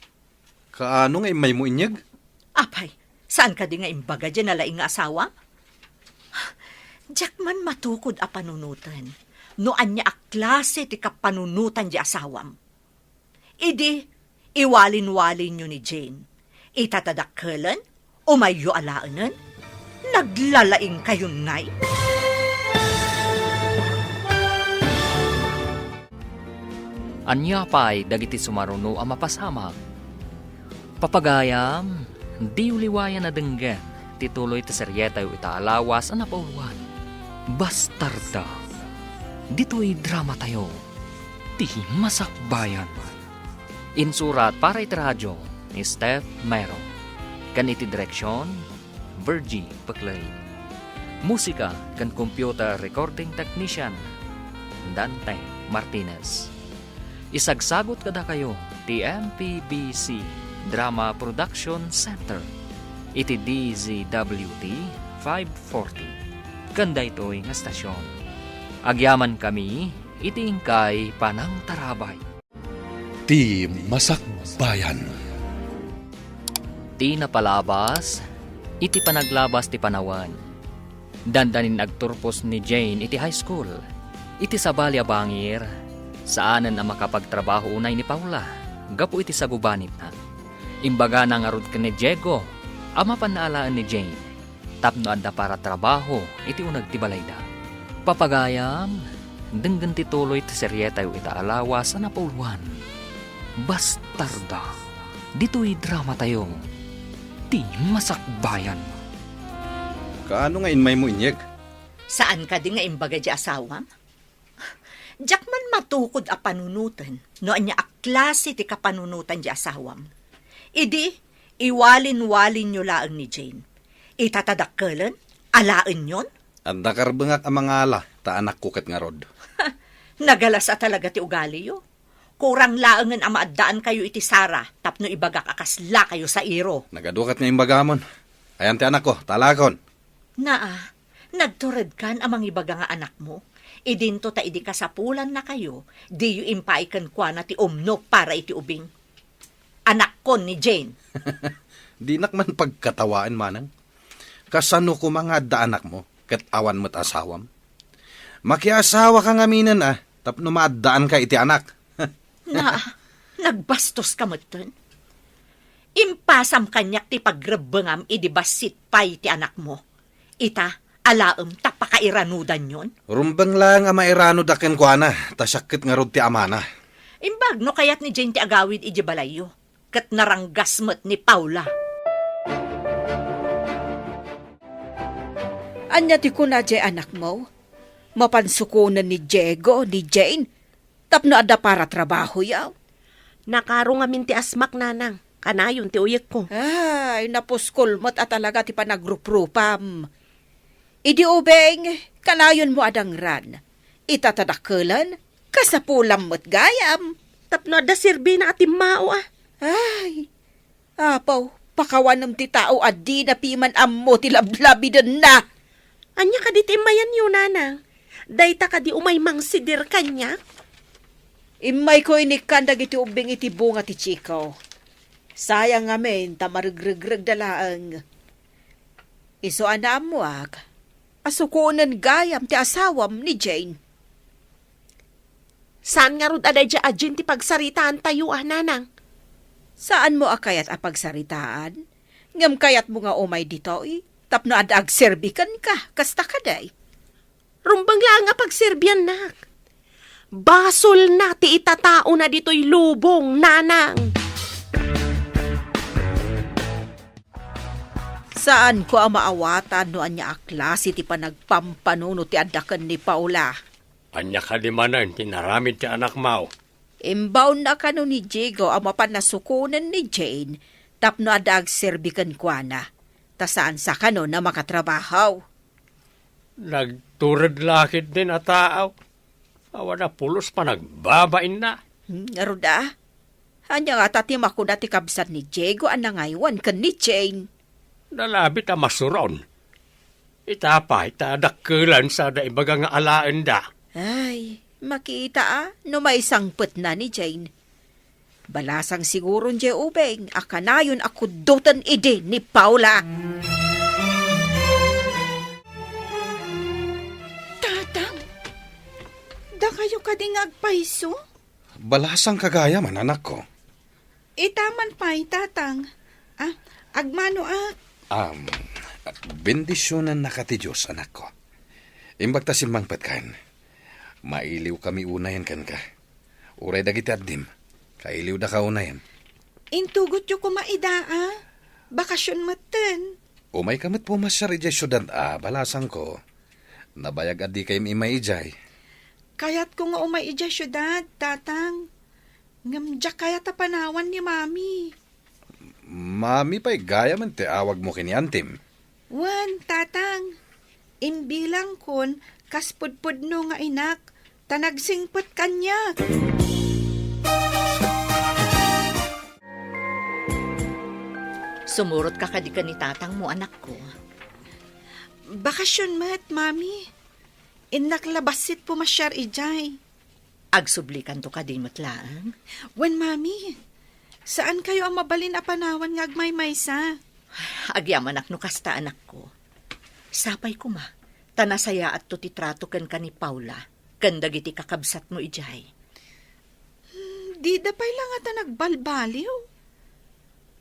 Kaano nga immaymo inyeg? Apay, saan kadi nga imbaga diay nalaing nga asawam? Diak man matukod a panunoten no ania a klase ti kapanunotan diay asawam. Idi, iwalin-walinyo ni Jane. Ita ta dakkelen, umayyo alaenen. Naglalaingkayon ngay? Ania pay dagiti sumaruno a mapasamak? Papagayam, diyo liwayan a denggen ti tuloy ti serietayo ita a lawas a napauluan, Bastarda. Ditoy dramatayo, ti Masakbayan. Insurat para iti radio ni Steph Mero, ken iti direksion, Virgie Peclay. Musika ken computer recording technician, Dante Martinez. Isagsagut kadakayo ti M P B C Drama Production Center iti D Z W T five forty ken daytoy nga stasyon. Agyamankami iti inkay panangtarabay. Ti Masakbayan. Ti napalabas iti panaglabas ti panawen. Dandanin agturpos ni Jane iti high school. Iti sabali a bangir, saanen a makapagtrabaho unay ni Paula gapu iti sagubanitna. Imbagana ngarud ken ni Diego a mapanna alaen ni Jane tapno adda para trabaho iti uneg ti balayda. Papagayam, denggen ti tuloy ti serietayo ita a lawas a napauluan, Bastarda. Ditoy dramatayo, ti Masakbayan. Kaano nga inmaymo inyeg? Saan kadi nga imbaga diay asawam? Diak man matukod a panunoten no ania a klase ti kapanunotan diay asawam. Idi, iwalin-walinyo laeng ni Jane. Ita ta dakkelen, alaenyon? Adda karbengak a mangala ta anakko ket ngarud. Nagalasa talaga ti ugaliyo. Kurang laengen a maaddaankayo iti sara tapno ibagak a kaslakayo sairo. Nagadukat nga imbagamon. Ayan ti anakko, ta alaekon. Naa, nagturedkan a mangibaga nga anakmo. Idinto ta idi kasapulannakayo, diyo impaay kenkuana ti umno para iti ubing. Anakkon ni Jane. Dinak man pagkatawaen, manang. Kasano koma nga adda anakmo, ket awan met asawam? Makiasawaka ngaminen, a, tapno maaddaanka iti anak. Naa, nagbastoska metten. Impasam kaniak ti pagrebbengam idi bassit pay ti anakmo. Ita, alaem ta pakairanudanyon? Rumbeng laeng a mairanoda kenkuana, ta siak ket ngarud ti amana. Imbag no kayat ni Jane ti agawid idiay balayyo, ket naranggas met ni Paula. Ania ti kuna diay anakmo? Mapan sukonen ni Diego, ni Jane, tapno adda para trabahoyo? Nakaro ngamin ti asmak, nanang. Kanayon ti uyekko. Ay, napuskol met a talaga ti panagruprupam. Idi ubing, kanayonmo a dangran. Ita ta dakkelen, kasapulam met gayam. Tapno adda serbina a timmao, a. Ay, Apo, pakawanem ti tao a dina piman ammo ti lablabidenna. Ania kadi ti immayanyo, nanang? Dayta kadi umay mangsidir kaniak? Immayko inikkan dagiti ubbing iti bunga ti chiko. Sayang ngamin ta maregregregda laeng. Isu a naammoak a sukonen gayam ti asawam ni Jane. Saan ngarud a daydiay a Jane ti pagsaritaantayo, a, nanang? Saanmo a kayat a pagsaritaan? Ngem kayatmo nga umay ditoy tapno adda agserbi kenka, kasta kadi? Rumbeng laeng a pagserbiannak. Basolna ti itataona ditoy lubong, nanang. Saanko a maawatan no ania a klase ti panagpampanunot ti adda ken ni Paula. Ania kadi manen ti inaramid ti anakmo? Imbaonna kano ni Diego a mapan a sukonen ni Jane tapno adda agserbi kenkuana, ta saan sa kano a makatrabaho. Nagtured la ketdin a tao. Awan a pulos panagbabainna. Hmm, ngarud a? Ania ngata ti makuna ti kabsat ni Diego a nangaywan ken ni Jane? Nalabit a masuron. Ita pay ta dakkelan sada ibaga nga alaenda. Ay, makita a no maisangpetna ni Jane. Balasang siguron diay ubing a kanayon a kuddoten idi ni Paula. Tatang, dakayo kadi nga agpayso? Balasang kagayam, anakko. Ita man pay, Tatang. Ah, agmano ak. Am, bendisionannaka ti Dios, anakko. Imbag ta simmangpetkan, mailiwkami unayen kenka. Uray dagiti addim, kailiwdaka unayen. Intugotyo koma ida a. Bakasion metten. Umayka met pumasiar idiay siudad a, balasangko. Nabayag a dikaymi immay idiay. Kayatko nga umay idiay siudad, Tatang. Ngem diak kayat a panawan ni Mami. Mami pay gayamen ti awagmo ken ni Antim. Wen, Tatang. Imbilangkon kas pudpudno nga inak, ta nagsingpet kaniak. Sumurotka kadi ken ni tatangmo, anakko? Bakasion met, Mami. Innak la bassit pumasiar idiay. Agsublikanto kadi met laeng? Wen, Mami. Saankayo a mabalin a panawan nga agmaymaysa. Agyamanak no kasta, anakko. Sapay koma, ta nasayaatto ti trato kenka ni Paula ken dagiti kakabsatmo idiay. Hmm, dida pay la ngata nagbalbaliw.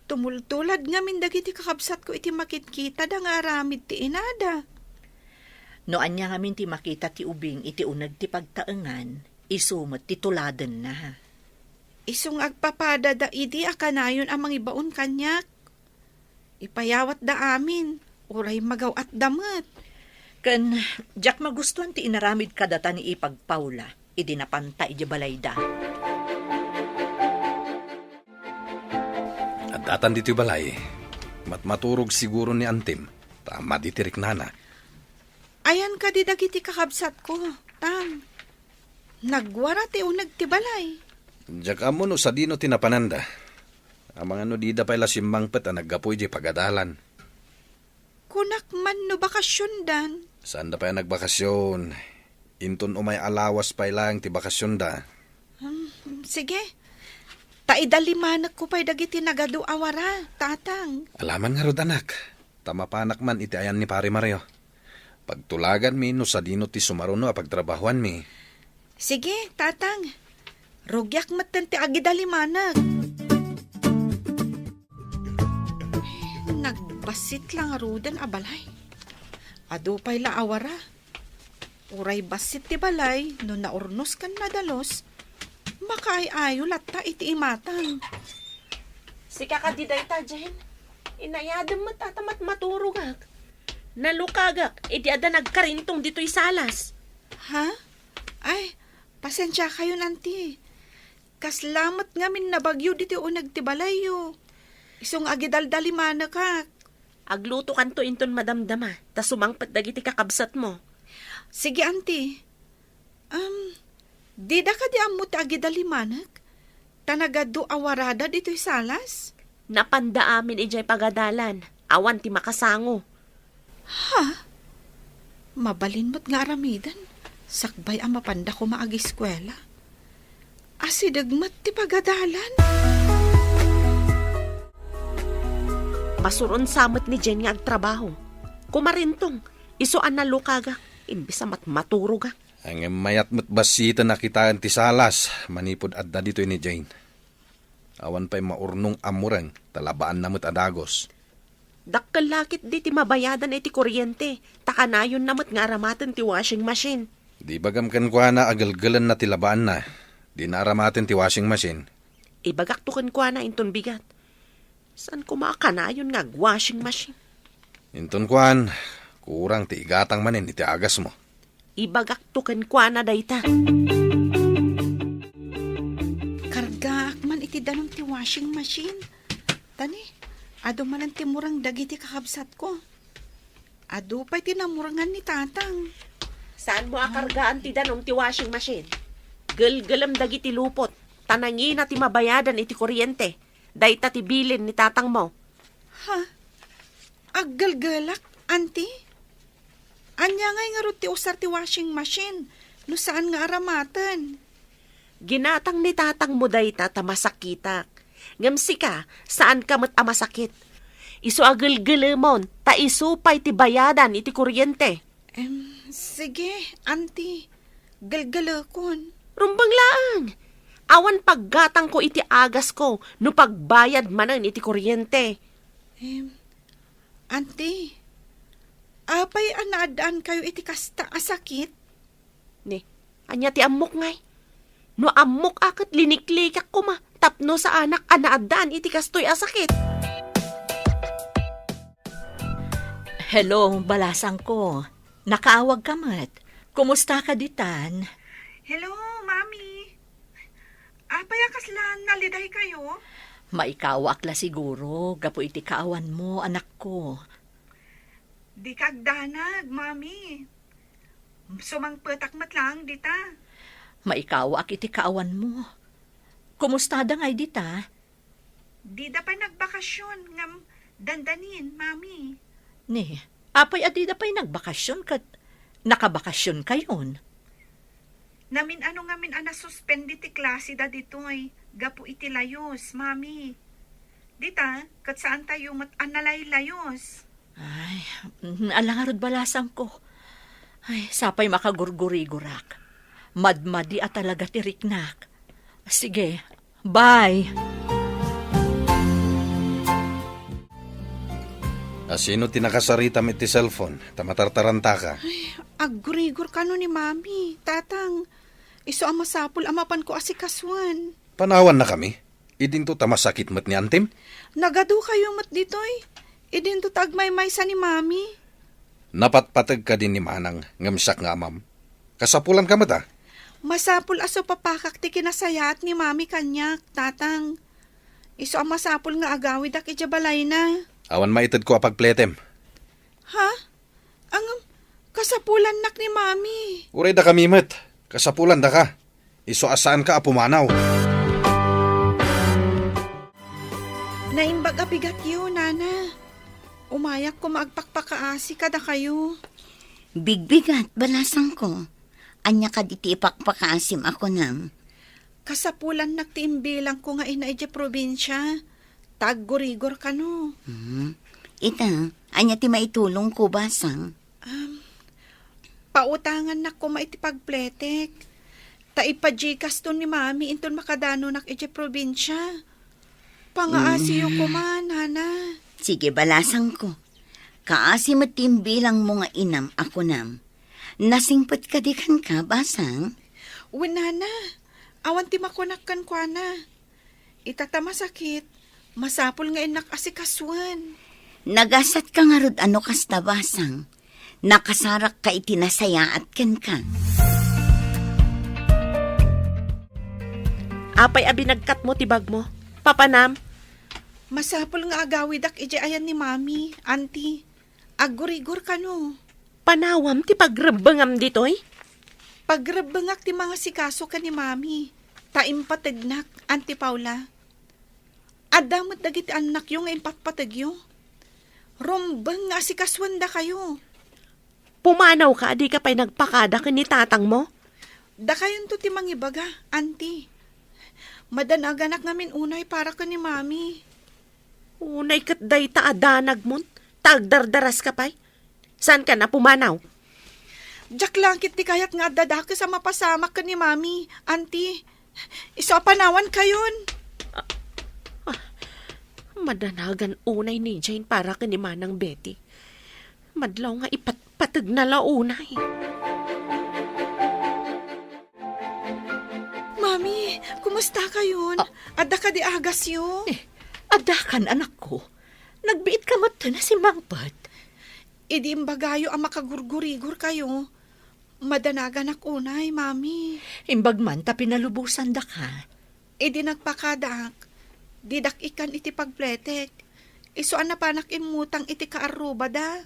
Tumultulad ngamin dagiti kakabsatko iti makitkitada nga aramid ti inada. No ania ngamin ti makita ti ubing iti uneg ti pagtaengan, isu met ti tuladenna. Isu nga agpapadada idi a kanayon a mangibaon kaniak. Ipayawatda amin, uray magaw-atda met. Ken diak magustuan ti inaramid kadata ni Ipag Paula idi napanta idiay balayda. Adda tan ditoy balay, matmaturog siguro ni Antim, ta madi ti riknana. Ayan kadi dagiti kakabsatko, Tang? Nagwara ti uneg ti balay. Diak ammo no sadino ti napananda. Amangan no dida pay la simmangpet a naggapu idiay pagadalan. Kunak man no bakasiondan. Saanda pay a nagbakasion. Inton umay a lawas pay laeng ti bakasionda. Hmm, sige. Ta idalimanekko pay dagiti nagadu a wara, Tatang. Alaman ngarud, anak. Ta mapanak man iti ayan ni Pare Mario. Pagtulaganmi no sadino ti sumaruno a pagtrabahoanmi. Sige, Tatang. Rugiak metten ti agidalimanek. Nagbassit la ngaruden a balay. Adu pay la a wara. Uray bassit ti balay no naurnos ken nadalus, makaay-ayo latta iti imatang. Sika kadi dayta, Jen? Inayadem met a ta matmaturogak. Nalukagak idi adda nagkarintong ditoy salas. Ha? Ay, pasensiakayon, Auntie. Kasla met ngamin nabagyo ditoy uneg ti balayyo. Isu nga agidaldalimanekak. Aglutokanto inton madamdama, ta sumangpet dagiti kakabsatmo. Sige, Auntie. Am, dida kadi ammo ti agidalimanek? Ta nagadu a warada ditoy salas? Napanda amin idiay pagadalan. Awan ti makasango. Ha? Mabalin met nga aramiden, sakbay a mapanda koma agiskuela. Asideg met ti pagadalan. Masuron sa met ni Jen nga agtrabaho. Kumarintong, isu a nalukagak, imbes a matmaturogak. Ngem mayat met bassiten a kitaen ti salas manipud adda ditoy ni Jane. Awan pay maurnong a mureng, ta labaanna met a dagus. Dakkel la ketdi ti mabayadan iti kuryente, ta kanayonna met nga aramaten ti washing machine. Di bagam kenkuana a gelgelenna ti labaanna. Dina aramaten ti washing machine. Ibagakto kenkuana inton bigat. Saan koma a kanayon nga ag-washing machine? Inton kuan, kurang ti igatang manen iti agasmo. Ibagakto kenkuana dayta. Kargaak man iti danum ti washing machine. Tani, adu manen ti mureng dagiti kakabsatko. Adu pay ti namurengan ni Tatang. Saanmo a kargaan ti danum ti washing machine? Gelgelem dagiti lupot, ta nangina ti mabayadan iti kuryente. Dayta ti bilin ni tatangmo. Ha? Aggelgelak, Auntie? Ania ngay ngarud ti usar ti washing machine no saan nga aramaten? Ginatang ni tatangmo dayta ta masakitak. Ngem sika, saanka met a masakit. Isu a gelgelemon, ta isu pay ti bayadan iti kuryente. Em, sige, Auntie. Gelgelekon. Rumbeng laeng. Awan paggatangko iti agasko no pagbayad manen iti kuryente. Em, Auntie, apay a naaddaankayo iti kasta a sakit? Ni, ania ti ammok ngay? No ammok a ket liniklikak koma tapno saanak a naaddaan iti kastoy a sakit. Hello, balasangko. Nakaawagka met. Kumustaka ditan? Hello, Mami. Apay a kasla nalidaykayo? Maikawaak la siguro gapu iti kaawanmo, anakko. Dika agdanag, Mami. Sumangpetak met laeng dita. Maikawaak iti kaawanmo. Kumustada ngay dita? Dida pay nagbakasyon ngem dandanin, Mami. Ni, apay a dida pay nagbakasyon ket nakabakasyon kayon? Namin-ano ngamin a nasuspend ti klase da ditoy gapu iti layus, Mami. Dita, ket saantayo met a nalaylayus. Ay, mhm, ala ngarud balasangko. Ay, sapay makagurgurigorak. Madmadi a talaga ti riknak. Sige, bye. Asino ti nakasaritam iti cellphone, ta matartarantaka? Ay, aggurigor kano ni Mami, Tatang. Isu a masapul a mapanko asikasuen. Panawannakami? Idinto ta masakit met ni antim? Nagadukayo met ditoy. Idinto ta agmaymaysa ni Mami. Napatpateg kadi ni Manang ngem siak nga amam. Kasapulanka met a. Masapul a supapakak ti kinasayaat ni Mami kaniak, Tatang. Isu a masapul nga agawidak idiay balayna. Awan maitedko a pagpletem. Ha? Ngem, kasapulannak ni Mami. Uray dakami met, kasapulandaka. Isu a saanka a pumanaw. Naimbag a bigatyo, Nana. Umayak koma agpakpakaasi kadakayo. Bigbigat, balasangko. Ania kadi ti ipakpakaasim a kunam? Kasapulannak ti imbilangko nga ina idiay probinsia. Ta aggurigor kano. Hmm. Ita, ania ti maitulongko, basang? Um, pautangannak koma iti pagpletek. Ta ipa-Gcash to ni Mami inton makadanonak idiay probinsia. Pangaasiyo Mm. koma, Nana. Sige, balasangko. Kaasi met ti imbilangmo nga inam a kunam. Nasingpet kadi kenka, basang? Wen, Nana. Awan ti makunak kenkuana. Ita ta masakit, masapul nga innak asikasuen. Nagasatka ngarud a no kasta, basang. Nakasarakka iti nasayaat kenka. Apay a binagkatmo ti bagmo? Papanam? Masapul nga agawidak idiay ayan ni Mami, Auntie. Aggurigor kano. Panawam ti pagrebbengam ditoy? Pagrebbengak ti mangasikaso ken ni Mami, ta impategnak, Auntie Paula. Adda met dagiti annakyo nga impatpategyo. Rumbeng nga asikasuendakayo. Pumanawka a dika pay nagpakada ken ni tatangmo? Dakayonto ti mangibaga, Auntie. Madanaganak ngamin unay para ken ni Mami. Unay ket dayta a danagmon, ta agdardaraska pay. Saankan a pumanaw? Diak la ket ti kayat nga adda dakes a mapasamak ken ni Mami, Auntie. Isu a panawankayon. A-, Madanagan unay ni Jane para ken ni Manang Betty. Madlaw nga ipatpategna la unay. Mami, kumusta kayon? Ah. Adda kadi agasyo? Eh, addakan, anakko. Nagbiit ka met a simangpet. Idi imbagayo a makagurgurigor kayo, madanaganak unay, Mami. Imbag man ta pinalubosan daka. Idi nagpakadak, didak ikkan iti pagpletek. Isu a napanak immutang iti kaarrubada.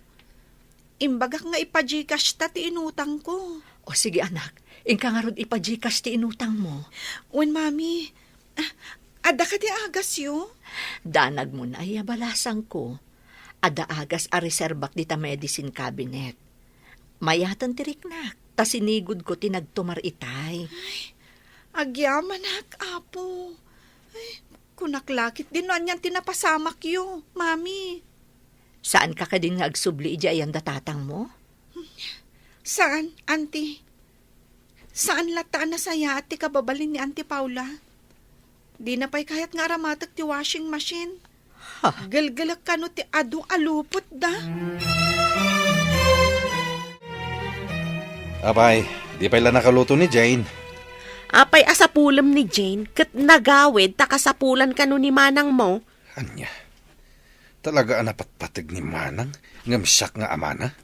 Imbagak nga ipa-Gcash ta ti inutangko. O sige, anak, inka ngarud ipa-Gcash ti inutangmo. Wen, Mami. Ah, adda kadi agasyo? Danagmo nay a balasangko. Adda agas a reserbak dita medicine cabinet. Mayaten ti riknak, ta sinigudko ti nagtumar itay. Ay, agyamanak, Apo. Ay, kunak la ketdin no anian ti napasamakyo, Mami. Saanka kadin nga agsubli idiay ayan da tatangmo? Saan, Auntie? Saan latta a nasayaat ti kababalin ni Auntie Paula? Dina pay kayat nga aramatek ti washing machine. Ha? Gelgelek kano ti adu a lupotda. Apay, di pay la nakaluto ni Jane? Apay a sapulem ni Jane ket nagawid ta kasapulan kano ni manangmo? Ania? Talaga a napatpateg ni Manang ngem siak nga amana?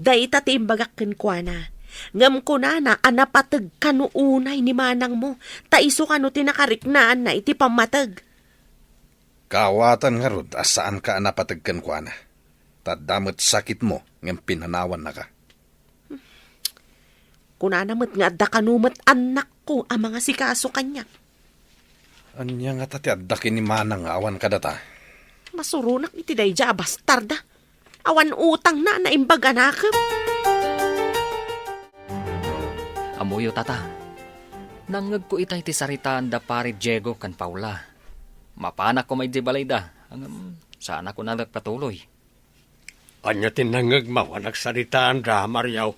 Dayta ti imbagak kenkuana. Ngem kunana a napateg kano unay ni manangmo, ta isu kano ti nakariknaanna iti pammateg. Kaawatan ngarud a saanka a napateg kenkuana, ta adda met sakitmo ngem pinanawannaka. Kunana met nga adda kano met annakko a mangasikaso kaniak. Ania ngata ti adda ken ni Manang nga awan kadata? Masuronak iti daydiay a bastarda. Awan utangna a naimbag a nakem. Ammoyo, Tata. Nangngegko itay ti saritaan da Pare Diego ken Paula. Mapanak koma idiay balayda, ngem saanak a nagpatuloy. Ania ti nangngegmo a nagsaritaanda, Mario?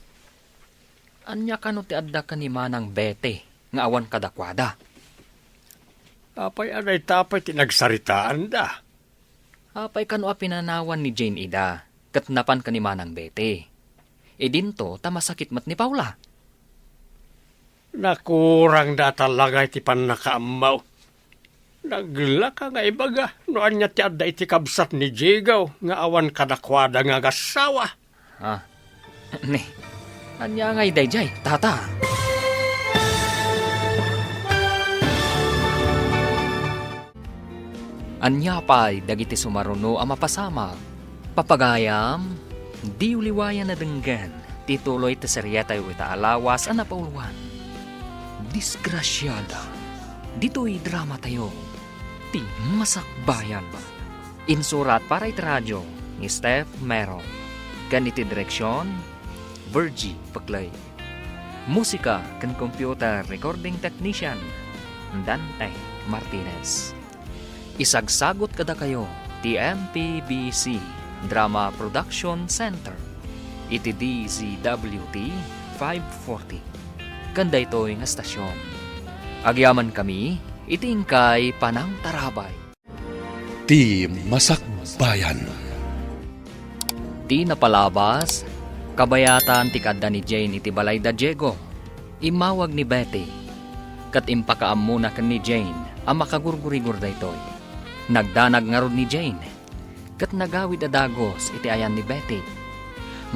Ania kano ti adda ken ni Manang Betty nga awan kadakuada? Apay a dayta pay ti nagsaritaanda? Apay kano a pinanawan ni Jane ida ket napan ken ni Manang Betty? Idinto ta masakit met ni Paula. Nakurangda a talaga iti pannakaammo. Naglaka nga ibaga no ania ti adda iti kabsat ni Diego nga awan kadakuada nga agassawa. Ah, ni, ania ngay daydiay, Tata? Ania pay dagiti sumaruno a mapasamak? Papagayam, diyo liwayan a denggen ti tuloy ti serietayo ita a lawas a napauloan. Disgrasiada. Ditoy dramatayo, ti Masakbayan. Insurat para iti radio ni Steph Mero. Ken iti direksion, Virgie Peclay. Musika ken computer recording technician, Dante Martinez. Isagsagut kadakayo ti M P B C Drama Production Center iti D Z W T five forty. Ken daytoy nga estasion, agyamankami iti inkay panangtarabay. Ti Masakbayan. Ti napalabas, kabayatan ti kaadda ni Jane iti balay da Diego. Immawag ni Betty, ket impakaammona ken ni Jane a makagurgurigor daytoy. Nagdanag ngarud ni Jane, ket nagawid a dagus iti ayan ni Betty,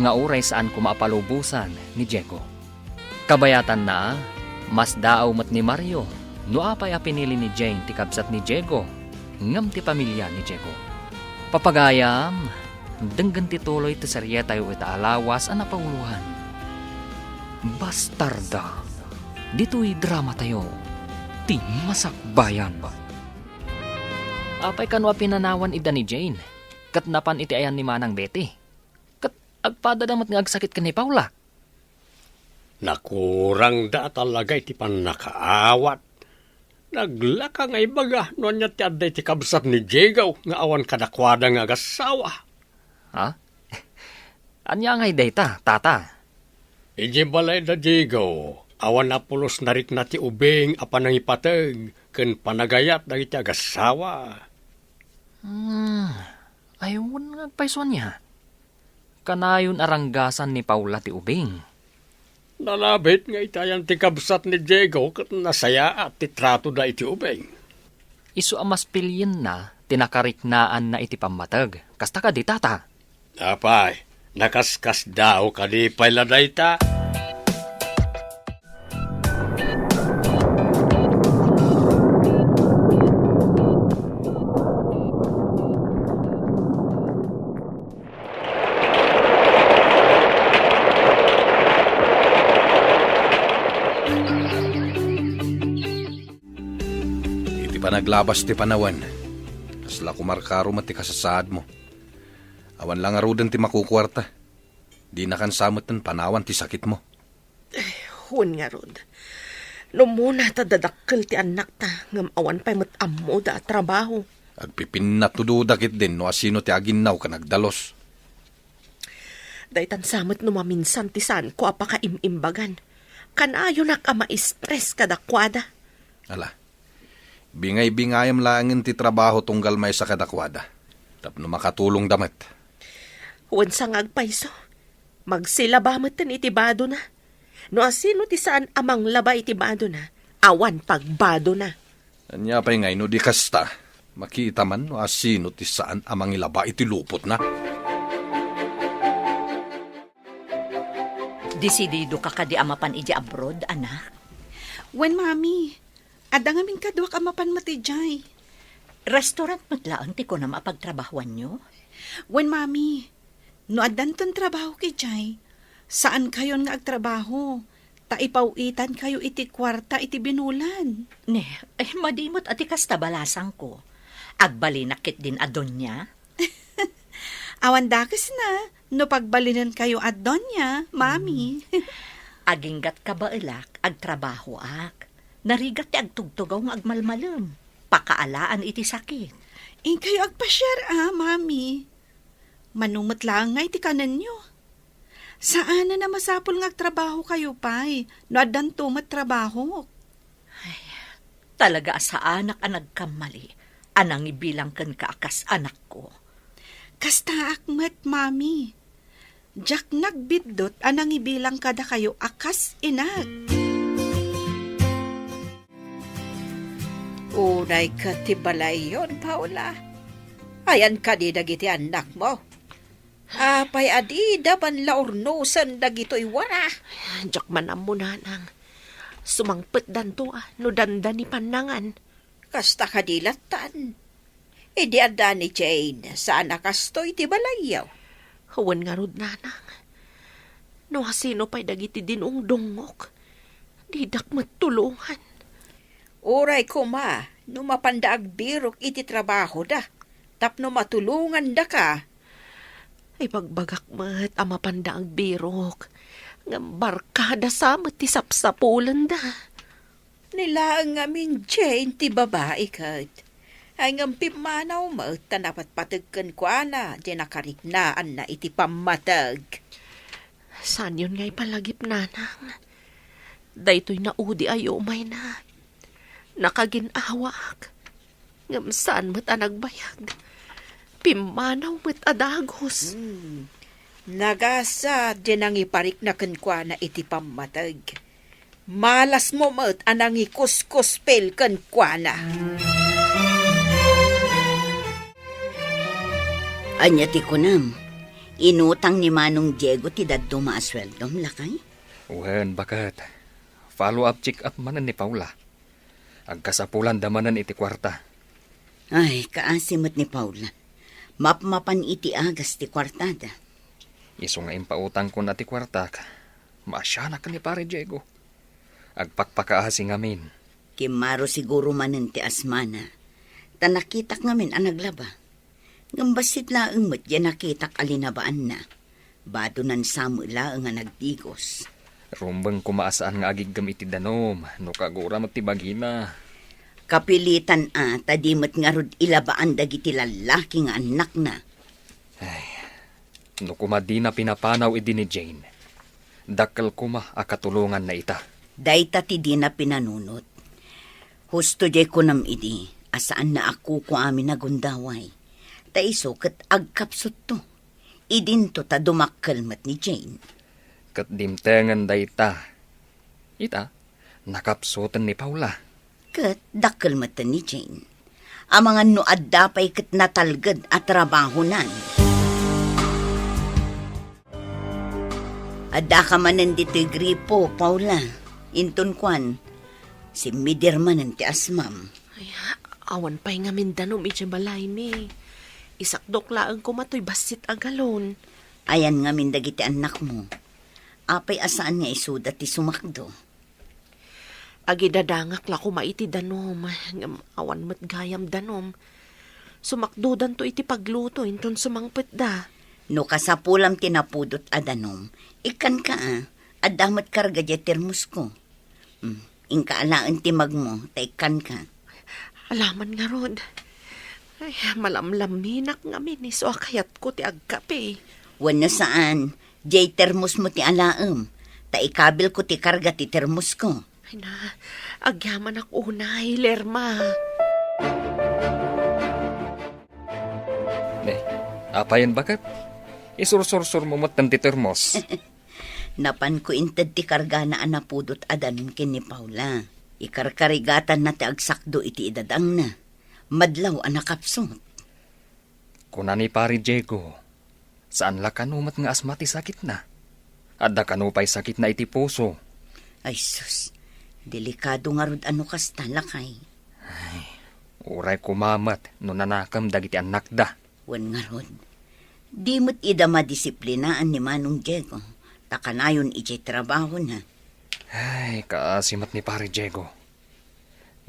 nga uray saan koma a palubosan ni Diego. Kabayatanna, masdaaw met ni Mario no apay a pinili ni Jane ti kabsat ni Diego ngem ti pamilia ni Diego. Papagayam, denggen ti tuloy ti serietayo ita a lawas a napauloan. Bastarda. Ditoy dramatayo, ti Masakbayan. Apay kano a pinanawan ida ni Jane, ket napan iti ayan ni Manang Betty? Ket agpadada met nga agsakit ken ni Paula. Nakurangda a talaga iti pannakaawat. Naglaka nga ibaga no ania ti adda iti kabsat ni Diego nga awan kadakuada nga agassawa. Ha? Ania ngay dayta, Tata? Idiay balay da Diego, awan a pulos narikna ti ubing a panangipateg ken panagayat dagiti agassawa. Hmm, ay, wen nga agpayso ania? Kanayon a ranggasan ni Paula ti ubing. Nalabit nga itayan ti kabsat ni Diego ket nasayaat ti tratoda iti ubing. Isu a maspilienna ti nakariknaanna iti pammateg. Kasta kadi, tata? Apay, nakaskasdaaw kadi pay la dayta? Iti panaglabas ti panawen, kasla kumarkaro met ti kasasaadmo. Awan la ngaruden ti makukuarta. Dinakan sa metten panawan ti sakitmo. Wen ngarud, no umuna ta dadakkel ti annakta, ngem awan pay met ammoda a trabaho. Agpipinnatudoda ketdin no asino ti aginnaw ken agdalus. Daytan sa met no maminsan ti saanko a pakaim-imbagan. Kanayonak a ma-stress kadakuada. Ala, bingay-bingayam laengen ti trabaho tunggal maysa kadakuada, tapno makatulongda met. Wen sa nga agpayso, magsilaba metten iti badona. No asino ti saan a manglaba iti badona, awan pagbadona. Ania pay ngay no di kasta, makita man no asino ti saan a mangilaba iti lupotna. Desidido ka kadi a mapan idiay abroad, anak? Wen, Mami. Adda ngamin kaduak a mapan met idiay. Restaurant met laeng ti kunam a pagtrabahoanyo? Wen, Mami. No addanton trabaho idiay, saankayon nga agtrabaho, ta ipaw-itankayo iti kuarta iti binulan. Ne, eh, madi met a ti kasta balasangko. Agbalinak ketdin a doña? Awan dakesna no pagbalinenkayo a doña, Mami. Mm. Aginggat kabaelak, agtrabahoak. Narigat ti agtugtugaw nga agmalmalem. Pakaalaan iti sakit. Inkayo agpasiar a, Mami. Mano met laeng ngay ti kanenyo. Saanen a masapul nga agtrabahokayo pay no addanto met trabahok. Ay, talaga a saanak a nagkammali a nangibilang kenka a kas anakko. Kastaak met, Mami. Diak nagbiddut a nangibilang kadakayo a kas inak. Unay ket ti balayyon, Paula. Ayan kadi dagiti annakmo? Apay a dida man la urnosen dagitoy wara? Diak man ammo, nanang. Sumangpetdanto a no dandani pannangan. Kasta kadi lattan. Idi adda ni Jane, saan a kastoy ti balayyo? Wen ngarud, nanang. No asino pay dagiti dinungdungngok, didak met tulongan. Uray koma no mapanda agbirok iti trabahoda tapno matulongandaka. Ibagbagak met a mapanda agbirok, ngem barkada sa met ti sapsapulenda. Ni laeng ngamin Jane ti babai ket. Ay ngem pimmanaw met ta napatpateg kenkuana ti nakariknaanna iti pammateg. Saanyon nga ipalagip, nanang. Daytoy naudi a yumayna. Nakagin-awaak. Ngem saan met a nagbayag. Pimmanaw met a dagus. Hmm. Nagasa ti nangiparikna kenkuana iti pammateg. Malasmo met a nangikuskuspil kenkuana. Ania ti kunam? Inutang ni Manong Diego ti dadduma a sueldom, lakay? Wen, baket. Follow-up check-up manen ni Paula. Agkasapulanda manen iti kuarta. Ay, kaasi met ni Paula. Mapmapan iti agas ti kuartada. Isu nga impautangkon a ti kuartak, maasianak ni Pare Diego. Agpakpakaasi ngamin. Kimmaro siguro manen ti asmana, ta nakitak ngamin a naglaba. Ngem bassit laeng met diay nakitak a linabaanna. Badonan sa met laeng a nagdigos. Rumbeng koma a saan nga agiggem iti danum no kagura met ti bagina. Kapilitan a ta di met ngarud ilabaan dagiti lallaki nga annakna. Ay, no koma dina pinapanaw idi ni Jane, dakkel koma a katulonganna ita. Dayta ti dina pinanunot. Husto diay kunam idi a saanna a kukuamin a gundaway. Ta isu ket agkapsutto. Idinto ta dumakkel met ni Jane. Ket dimtengen dayta. Ita, nakapsuten ni Paula. Ket dakkel met ni Jane. Amangan no adda pay ket natalged a trabahonan. Addaka manen ditoy gripo, Paula. Inton kuan, simmidir manen ti asmam. Ay, awan pay ngamin danom iti balaymi. Isakdok laeng koma toy bassit a galon. Ayan ngamin dagiti annakmo. Apay a saan nga isuda ti sumakdo? Agidadangak la koma iti danom, ngem awan met gayam danom. Sumakdodanto iti pagluto inton sumangpetda. No kasapulam ti napudot a danom, ikkanka a, adda met karga diay termosko. Hmm, inka alaen ti magmo, ta ikkanka. Alaman ngarud. Ay, malamlaminak ngamin isu a kayatko ti agkape. Wenno saan, diay termosmo ti alaem, ta ikabilko ti karga ti termosko. Ay na, agyamanak unay, Lerma. Ne, apayen baket? Isursursurmo met ti termos. Napanko inted ti kargana a napudot a danom ken ni Paula. Ikarkarigatanna ti agsakdo iti idadangna. Madlaw a nakapsut. Kuna ni Pari Diego, saan la kano met nga asma ti sakitna. Adda kano pay sakitna iti puso. Ay sus, delikado ngarud a no kasta, lakay. Ay, uray koma met no nanakem dagiti annakda. Wen ngarud, di met ida madisiplinaan ni Manong Diego, ta kanayon idiay trabahona. Ay, kaasi met ni Pari Diego.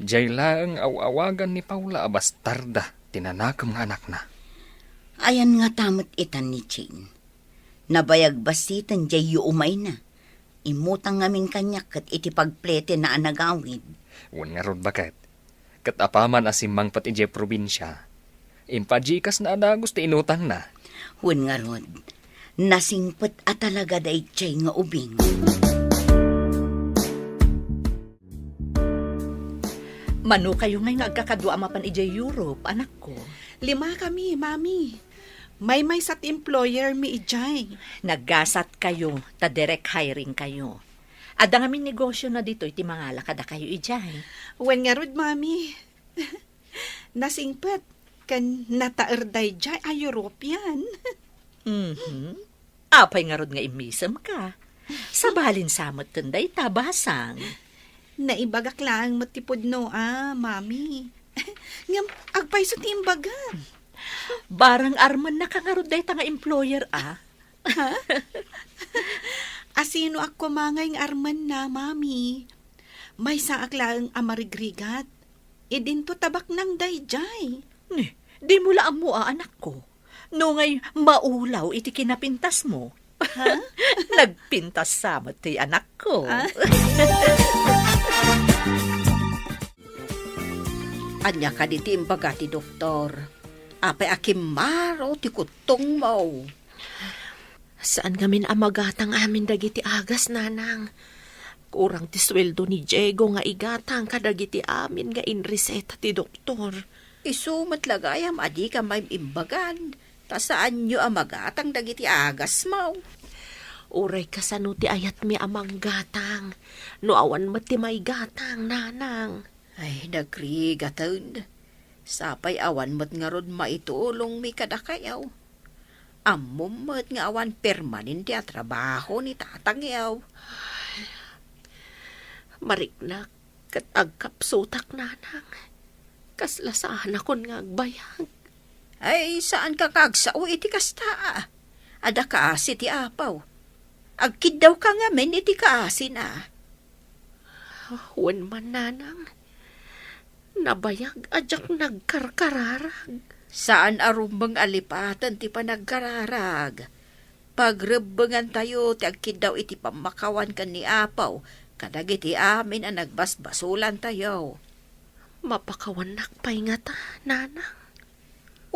Diay laeng aw-awagan ni Paula a bastarda ti nanakem nga anakna. Ayan ngata met itan ni Jane. Nabayag bassiten diay yuumayna. Immutang ngamin kaniak ket iti pagpletenna a nagawid. Wen ngarud baket, ket apaman a simmangpet idiay probinsia, impa-Gcash na a dagus ti inutangna. Wen ngarud, nasingpet a talaga daydiay nga ubing. Mano kayo ngay nga agkakadua a mapan idiay Europe, anakko? Limakami, Mami. Maymaysa ti employer mi idiay. Naggasat kayo, ta direct hiring kayo. Adda ngamin negosyo na ditoy ti mangala kadakayo idiay. Wen ngarud, Mami. Nasingpet ken nataer daydiay a European. Mhm. Apay ngarud nga immisemka? Sabalin sa metten dayta, basang. Naibagak laeng met ti pudno a, Mami. Ngem agpayso ti imbagam? Barang armenna ka ngarud dayta nga employer a? Ha? Asinoak koma ngay nga armenna, Mami? Maysaak laeng a marigrigat. Idinto ta baknang daydiay. Ni, dimo la ammo a, anakko. No ngay maulaw iti kinapintasmo. Ha? Nagpintas sa met ti anakko. Ah? Ania kadi ti imbaga ti doktor? Apay a kimmaro ti kuttongmo? Saan ngamin a magatang amin dagiti agas, nanang. Kurang ti sueldo ni Diego nga igatang kadagiti amin nga inreseta ti doktor. Isu met la gayam a dika maim-imbagan, ta saanyo a magatang dagiti agasmo. Uray kasano ti ayatmi a manggatang, no awan met ti maigatang, nanang. Ay, nagrigaten. Sapay awan met ngarud maitulongmi kadakayo. Ammom met nga awan permanente a trabaho ni tatangyo. Mariknak ket agkapsutak, nanang. Kasla saanakon nga agbayag. Ay, saanka nga agsao iti kasta. Adda kaasi ti apaw. Agkiddawka ngamin iti kaasina. Wen man, nanang. Nabayag a diak nagkarkararag. Saan a rumbeng a lipaten ti panagkararag. Pagrebbengantayo ti agkiddaw iti pammakawan ken ni Apo kadagiti amin a nagbasbasolantayo. Mapakawannak pay ngata, nanang?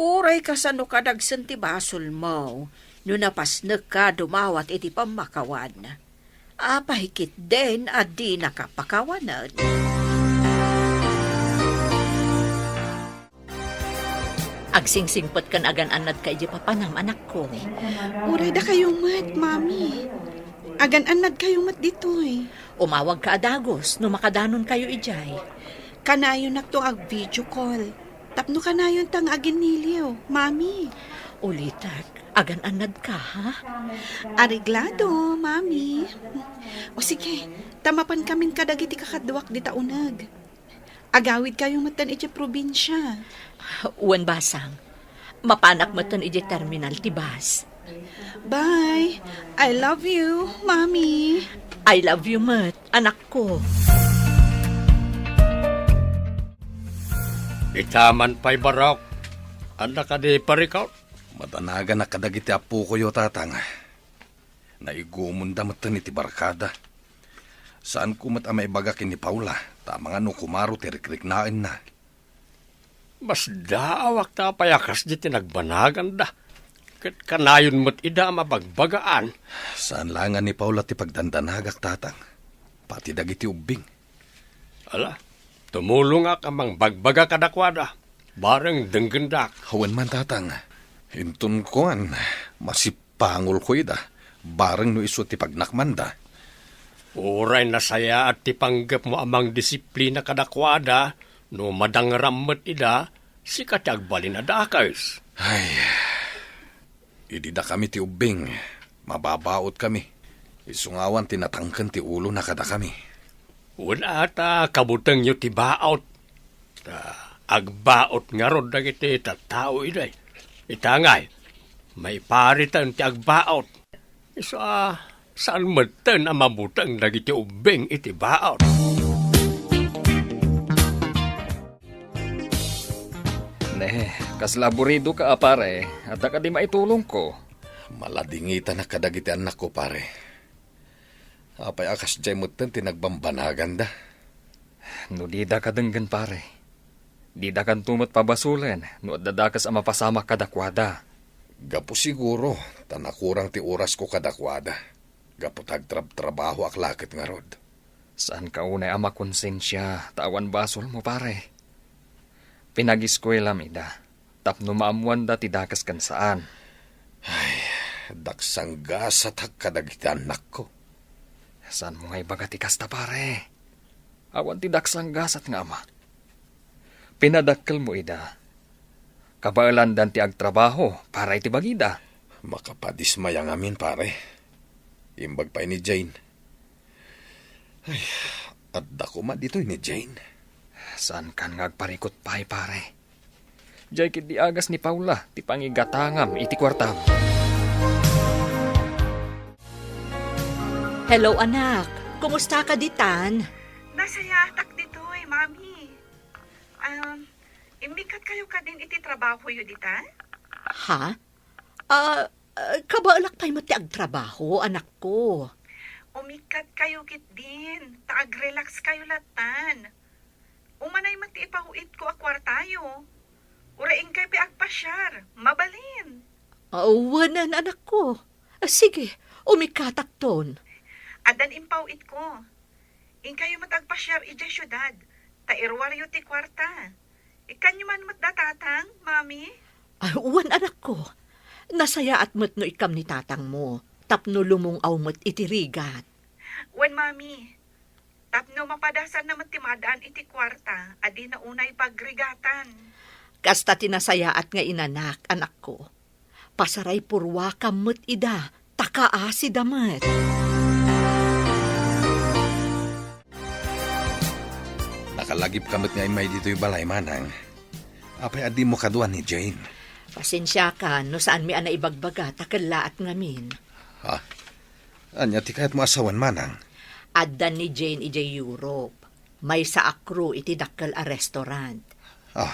Uray kasano kadagsen ti basolmo no napasnekka dumawat iti pammakawan. Apay ketdin a dinaka pakawanen? Agsingsingpet ken agan-annadka idiay papanam, anakko. Uray dakayo met, Mami. Agan-annadkayo met ditoy. Umawagka a dagus no makadanonkayo idiay. Kanayonnakto nga ag-video call. Tapno kanayonta nga aginniliw, Mami. Ulitek, agan-annadka, ha? Areglado, Mami. O sige, ta mapankamin kadagiti kakaduak dita uneg. Agawidkayo metten idiay probinsia. Wen, basang. Mapanak metten idiay terminal ti bus. Bye. I love you, Mami. I love you met, anakko. Ita man pay, Barok. Adda kadi parikot? Madanaganak kadagiti appokoyo, Tatang. Naigumonda metten iti barkada. Saanko met a maibaga ken ni Paula, ta amangan no kumaro ti rikriknaenna. Masdaawak ta apay a kasdi ti nagbanaganda. Ket kanayon met ida a mabagbagaan. Saan laengen ni Paula ti pagdandanagak, Tatang. Pati dagiti ubbing. Ala, tumulongak a mangbagbaga kadakuada. Bareng denggendak. Wen man, Tatang. Inton kuan, masip- pangolko ida, bareng no isu ti pagnakmanda. Uray nasayaat ti panggepmo a mangdisiplina kadakuada, no madangram met ida, sika ti agbalin a dakes. Ay, idi dakami ti ubbing, mababaotkami. Isu nga awan ti natangken ti ulona kadakami. Wen ata kabutengyo ti baot. Ta agbaot ngarud dagiti tattao idiay. Ita ngay, maipariten ti agbaot. Isu a, saan metten a mabuteng dagiti ubbing iti baot. Ne, kasla aburidoka a pare, adda kadi maitulongko? Maladingitanak kadagiti annakko, pare. Apay a kasdiay metten ti nagbambanaganda? No didaka denggen, pare, didakanto met pabasolen no adda dakes a mapasamak kadakuada. Gapu siguro ta nakurang ti orasko kadakuada, gapu ta agtrabtrabahoak la ket ngarud. Saanka unay a makonsensia ta awan basolmo, pare. Pinagiskuelam ida tapno maammoanda ti dakes ken saan. Ay, daksanggasatak kadagiti annakko. Saanmo nga ibaga ti kasta, pare? Awan ti daksanggasat nga ama. Pinadakkelmo ida. Kabaelandan ti agtrabaho para iti bagida. Makapadismaya ngamin, pare. Imbag pay ni Jane. Ay, adda koma ditoy ni Jane. Saankan nga agparikut pay, pare? Diay ketdi agas ni Paula ti pangigatangam iti kuartam. Hello, anak. Kumustaka ditan? Nasayaatak ditoy, Mami. Um, immikkatkayo kadin iti trabahoyo ditan? Ha? Ah, ah, kabaelak pay met ti agtrabaho, anakko. Umikkatkayo ketdin, ta agrelaxkayo lattan. Umanay met ti ipaw-itko a kuartayo. Uray inkay pay agpasiar, mabalin. Ah, wen, anakko. Ah, sige, umikkatakton. Addan impaw-itko. Inkayo met agpasiar idiay siudad, ta iruaryo ti kuarta. Ikkanyo man met da Tatang, Mami? Ah, wen, anakko. Nasayaat met no ikkam ni tatangmo, tapno lumung-aw met iti rigat. Wen, Mami. Tapno mapadasanna met ti maad-an iti kuarta a dina unay pagrigatan. Kasta ti nasayaat nga inanak, anakko. Pasaraypurruakam met ida, ta kaasida met. Nakalagipka met nga immay ditoy balay, manang. Apay a dimo kadua ni Jane? Pasensiakan no saanmi a naibagbaga ta kellaat ngamin. Ha? Ania ti kayatmo a sawen, manang? Adda ni Jane idiay Europe. Maysa a crew iti dakkel a restaurant. Ah,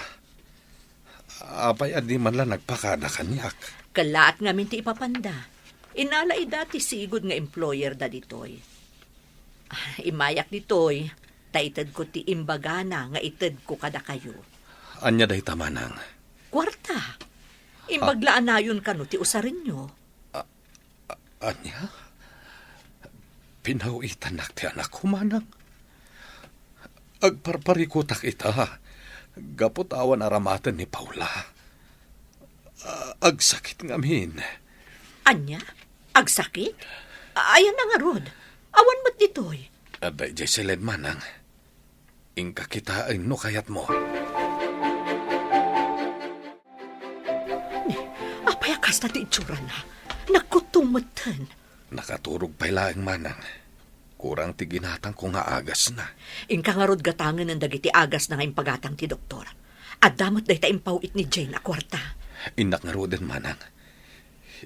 apay a di man la nagpakada kaniak? Kellaat ngamin ti ipapanda. Inala ida ti sigud nga employer da ditoy. Ah, immayak ditoy, ta itedko ti imbagana nga itedko kadakayo. Ania dayta, manang? Kuarta. Imbag la a nayon kano ti usarenyo. A-, ania? Pinaw-itannak ti anakko, manang. Agparparikutak ita, gapu ta awan aramaten ni Paula. Agsakit ngamin. Ania? Agsakit? Ayanna ngarud? Awan met ditoy. Adda idiay siled, manang. Inka kitaen no kayatmo. Ni, apay a kasta ti itsurana? Nagkuttung metten. Nakaturog pay laeng, manang. Kurang ti ginatangko nga agasna. Inka ngarud gatangen dagiti agasna nga impagatang ti doktor. Adda met dayta impaw-it ni Jane a kuarta. Innak ngaruden, manang.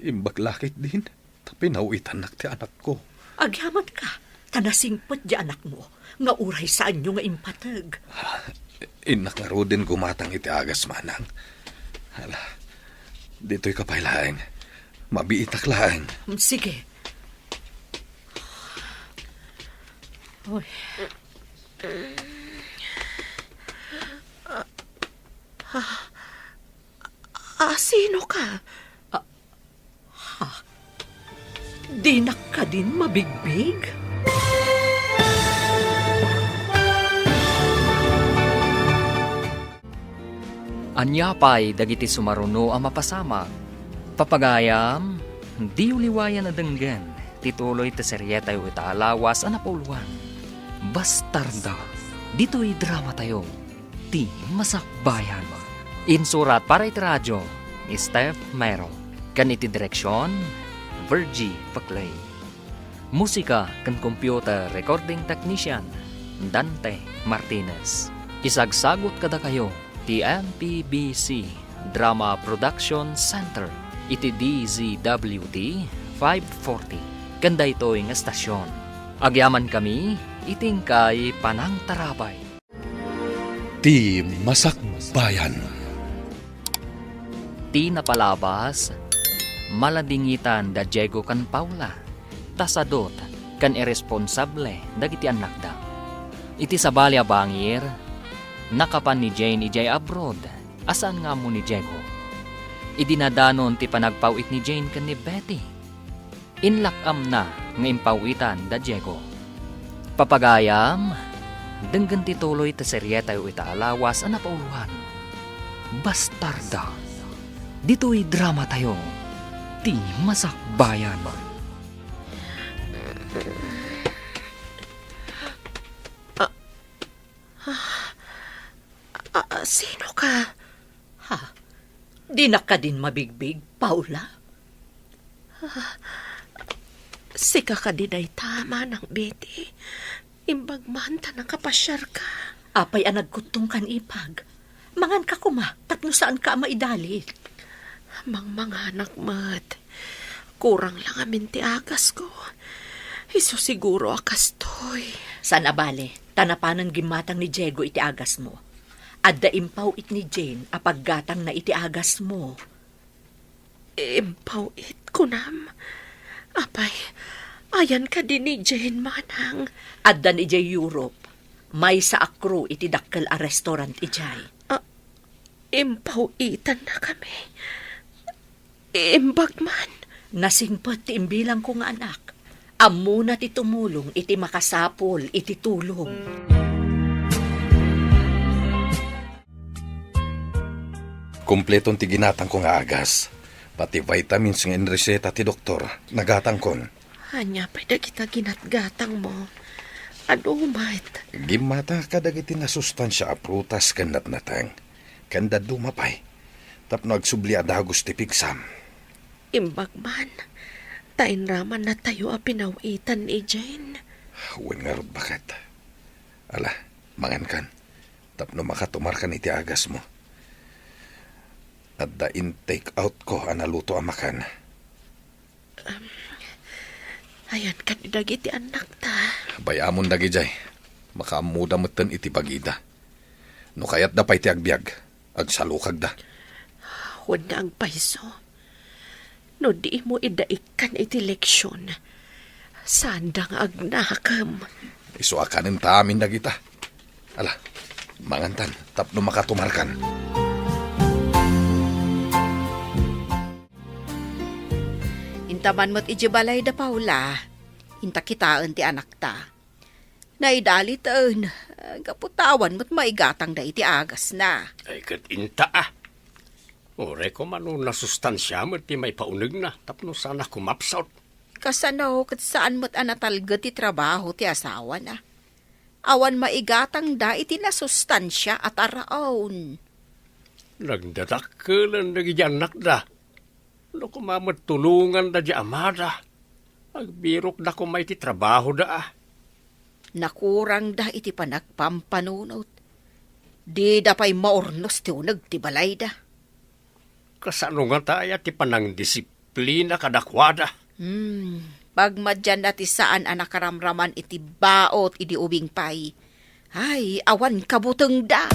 Imbag la ketdin ta pinaw-itannak ti anakko. Agyamanka, ta nasingpet ti anakmo nga uray saanyo nga impateg. Ah, innak ngaruden gumatang iti agas, manang. Hala, ditoyka pay laeng. Mabiitak laeng. Mm, sige. Oy. Ah, ah, ah, sino ka? Ah, Ha? Dinak kadin mabigbig? Ania pay dagiti sumaruno a mapasamak? Papagayam, diyo liwayan a denggen ti tuloy ti serietayo ita a lawas a napauluan, Bastarda. Ditoy dramatayo. Ti Masakbayan. Insurat para iti radio ni Steph Mero, ken iti direksion, Virgie Paclay. Musika ken computer recording technician, Dante Martinez. Isagsagut kadakayo ti M P B C Drama Production Center iti D Z W T five forty ken daytoy nga estasion. Agyamankami iti inkay panangtarabay. Ti Masakbayan. Ti napalabas, maladingitan da Diego ken Paula, ta sadut ken irresponsable dagiti annakda. Iti sabali a bangir, nakapan ni Jane idiay abroad a saan nga ammo ni Diego. Idi nadanon ti panagpaw-it ni Jane ken ni Betty, inlak-amna nga impaw-itan da Diego. Papagayam, denggen ti tuloy ti serietayo ita a lawas a napauluan, Bastarda. Ditoy dramatayo, Ti Masakbayan. Ah, ah, ah, sino ka? Ha? Dinak kadin mabigbig, Paula? Ah, sika kadi dayta, Manang Betty? Imbag man ta nakapasiarka. Apay a nagkuttongkan, ipag? Manganka koma, tapno saanka a maidalit. Mangmanganak met. Kurang la ngamin ti agasko. Isu siguro a kastoy. Saan a bale, ta napanen gimmatang ni Diego iti agasmo. Adda impaw-it ni Jane a paggatangna iti agasmo. Impaw-it, kunam? Apay, ayan kadi ni Jane, manang? Addan idiay Europe. Maysa a crew iti dakkel a restaurant idiay. Ah, impaw-itannakami. Imbag man. Nasingpet ti imbilangko nga anak. Ammona ti tumulong iti makasapul iti tulong. Kompleton ti ginatangko nga agas. Pati vitamins nga inreseta ti doktor, nagatangkon. Ania pay dagita ginatgatangmo? Adu met. Gimmata kadagiti nasustansia a prutas ken natnateng, ken dadduma pay, tapno agsubli a dagus ti pigsam. Imbag man, ta inramannatayo a pinaw-itan ni Jane. Wen ngarud, baket. Ala, mangankan, tapno makatumarkan iti agasmo. Adda in-take outko a naluto a makan. Um, ayan kadi dagiti annakta. Bay-amon dagidiay. Makaammoda metten iti bagida. No kayatda pay ti agbiag, agsalukagda. Wen nga agpayso. No dimo idda ikkan iti leksion, saanda nga agnakem. Isu a kanenta amin dagita. Ala, mangantan, tapno makatumarkan. Inta man met idiay balay da Paula, inta kitaen ti anakta. Naidaliten, gapu ta awan met maigatangda iti agasna. Ay, ket inta, a. Uray koma no nasustansia met ti maipaunegna tapno saan a kumapsut. Kasano ket saan met a natalged ti trabaho ti asawana? Awan maigatangda iti nasustansia a taraon. Nagdadakkelen dagiti annakda. No koma met tulonganda ti amada, agbirokda koma iti trabahoda. Nakurangda iti panagpampanunot. Dida pay maurnos ti uneg ti balayda. Kasano ngata aya ti panangdisiplina kadakuada? Hmm, pagmadianna ti saan a nakaramraman iti baot idi ubing pay. Ay, awan kabutengda.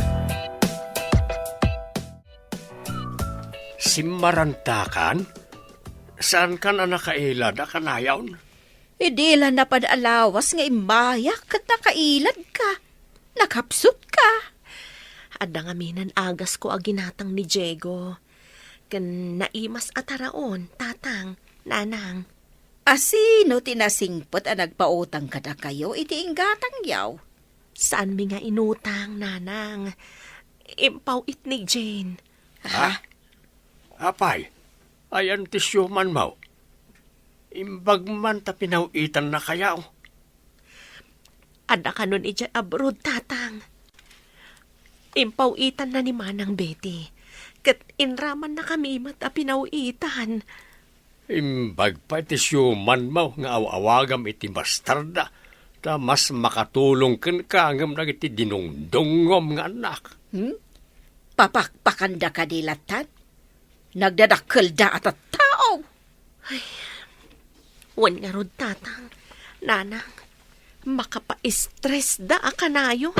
Simmarantakan? Saankan a nakailad a kanayon? Idi la napan a lawas nga immayak ket nakailadka. Nakapsutka. Adda ngamin agas ko a ginatang ni Diego. Ken naimas a taraon, tatang, nanang. A sino ti nasingpet a nagpautang kadakayo iti inggatangyo? Saanmi nga inutang, nanang. Impaw-it ni Jane. Ha? Apay, ayan ti siumanmo? Imbag man ta pinaw-itannakayo. Adda kanon idiay abroad, tatang. Impaw-itanna ni Manang Betty. Ket inramannakami met a pinaw-itan. Imbag pay ti siumanmo nga aw-awagam iti bastarda, ta mas makatulong kenka ngem dagiti dinungdungngom nga annak. Hmm? Papakpakanda kadi lattan? Nagdadakkelda a tattao. Ay, wen ngarud, tatang, nanang, makapa-stressda a kanayon.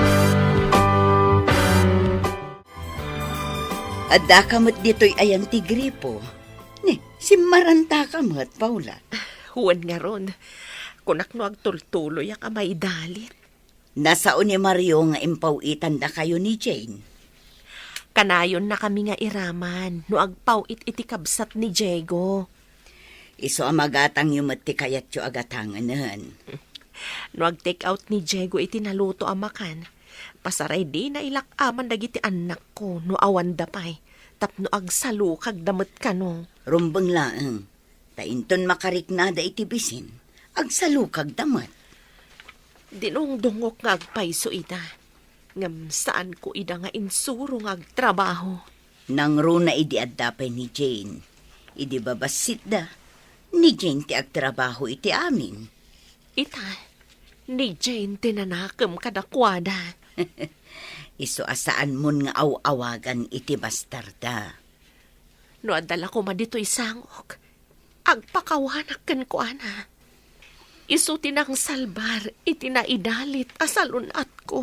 Addaka met ditoy ayan ti gripo. Ni, simmarantaka met, Paula. Wen ngarud, kunak no agtultuloyak a maidalit. Nasao ni Mario nga impaw-itandakayo ni Jane. Kanayonnakami nga iraman no agpaw-it iti kabsat ni Diego. Isu a magatangyo met ti kayatyo a gatangenen. No ag-take out ni Diego iti naluto a makan, pasaray dina ilak-aman dagiti annakko no awanda pay, tapno agsalukagda met kano. Rumbeng laeng. Ta inton makariknada iti bisin, agsalukagda met. Dinungdungok nga agpayso ida, ngem saanko ida nga insuro nga agtrabaho. Nangruna idi adda pay ni Jane. Idi babassitda, ni Jane ti agtrabaho iti amin. Ita, ni Jane ti nanakem kadakuada. Isu a saanmon nga aw-awagan iti bastarda. No adda la koma ditoy sangok, agpakawanak kenkuana. Isu ti nangsalbar iti naidalit a salun-atko.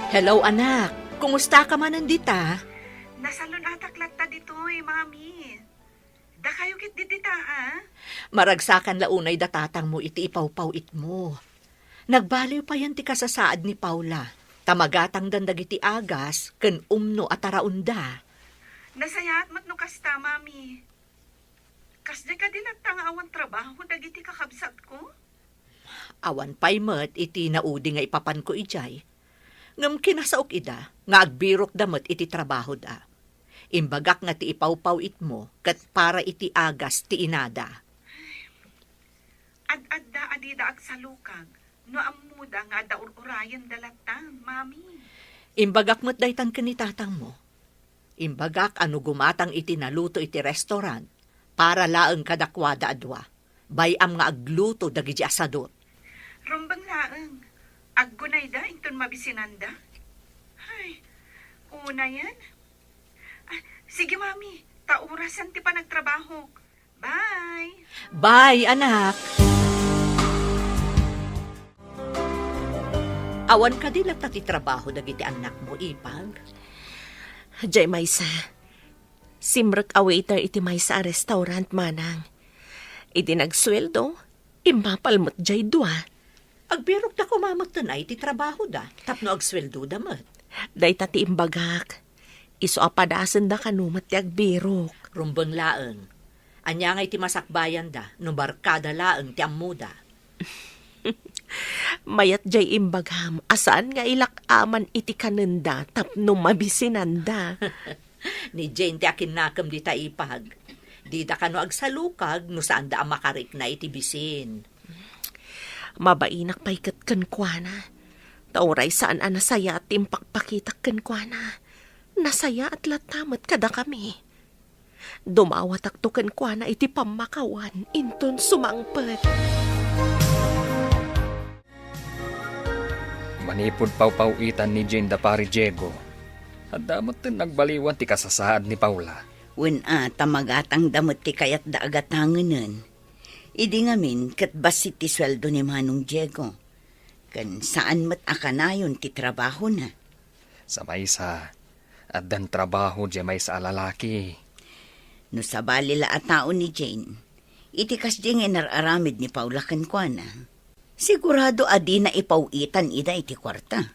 Hello, anak. Kumustaka manen dita? Nasalun-atak latta ditoy, Mami. Dakayo ket didita, a? Maragsakan la unay da tatangmo iti ipawpaw-itmo. Nagbaliw payen ti kasasaad ni Paula, ta magatangdan dagiti agas ken umno a taraonda. Nasayaat met no kasta, Mami. Kasdiay kadi latta nga awan trabaho dagiti kakabsatko? Awan pay met iti naudi nga ipapanko idiay. Ngem kinasaok ida nga agbirokda met iti trabahoda. Imbagak nga ti ipawpaw-itmo ket para iti agas ti inada. Ad-adda a dida agsalukag no ammoda nga adda ur-urayenda latta, Mami. Imbagak met daytan ken ni tatangmo. Imbagak a no gumatang iti naluto iti restaurant, para laeng kadakuada a dua. Bay-am nga agluto dagiti asadot. Rumbeng laeng, aggunayda inton mabisinanda? Ay, unayen? Ah, sige, Mami, ta orasen ti panagtrabahok. Bye! Bye, anak! Awan kadi latta ti trabaho dagiti annakmo, Ipag? Jay maysa, simrek a waiter iti maysa a restaurant, manang. Idi nagsueldo, immapal met jay dua. Agbirokda koma met ten ay ti trabahoda, tapno agsueldoda met. Dayta ti imbagak. Isu a padasenda kano met ti agbirok. Rumbeng laeng. Ania ngay ti masakbayanda no barkada laeng ti ammoda? Mayat jay imbagam a saan nga ilak-aman iti kanenda tapno mabisinanda. Ni Jane ti akinnakem dita ipag. Dida kano agsalukag no saanda a makarikna iti bisin. Mabainak pay ket kenkuana. Ta uray saan a nasayaat ti impakpakitak kenkuana, nasayaat latta met kadakami. Dumawatakto kenkuana iti pammakawan, inton sumangpet. Manipud pawpaw-itan ni Jane da Pari Diego, adda metten nagbaliwan ti kasasaad ni Paula. Wen a, ta magatangda met ti kayatda a gatangenen. Idi ngamin, ket bassit ti sueldo ni Manong Diego. Ken saan met a kanayon ti trabahona. Sa maysa, addan trabaho diay maysa a lalaki. No sabali la a tao ni Jane, iti kasdiay nga inar-aramid ni Paula kenkuana, sigurado a dina ipaw-itan ida iti kuarta.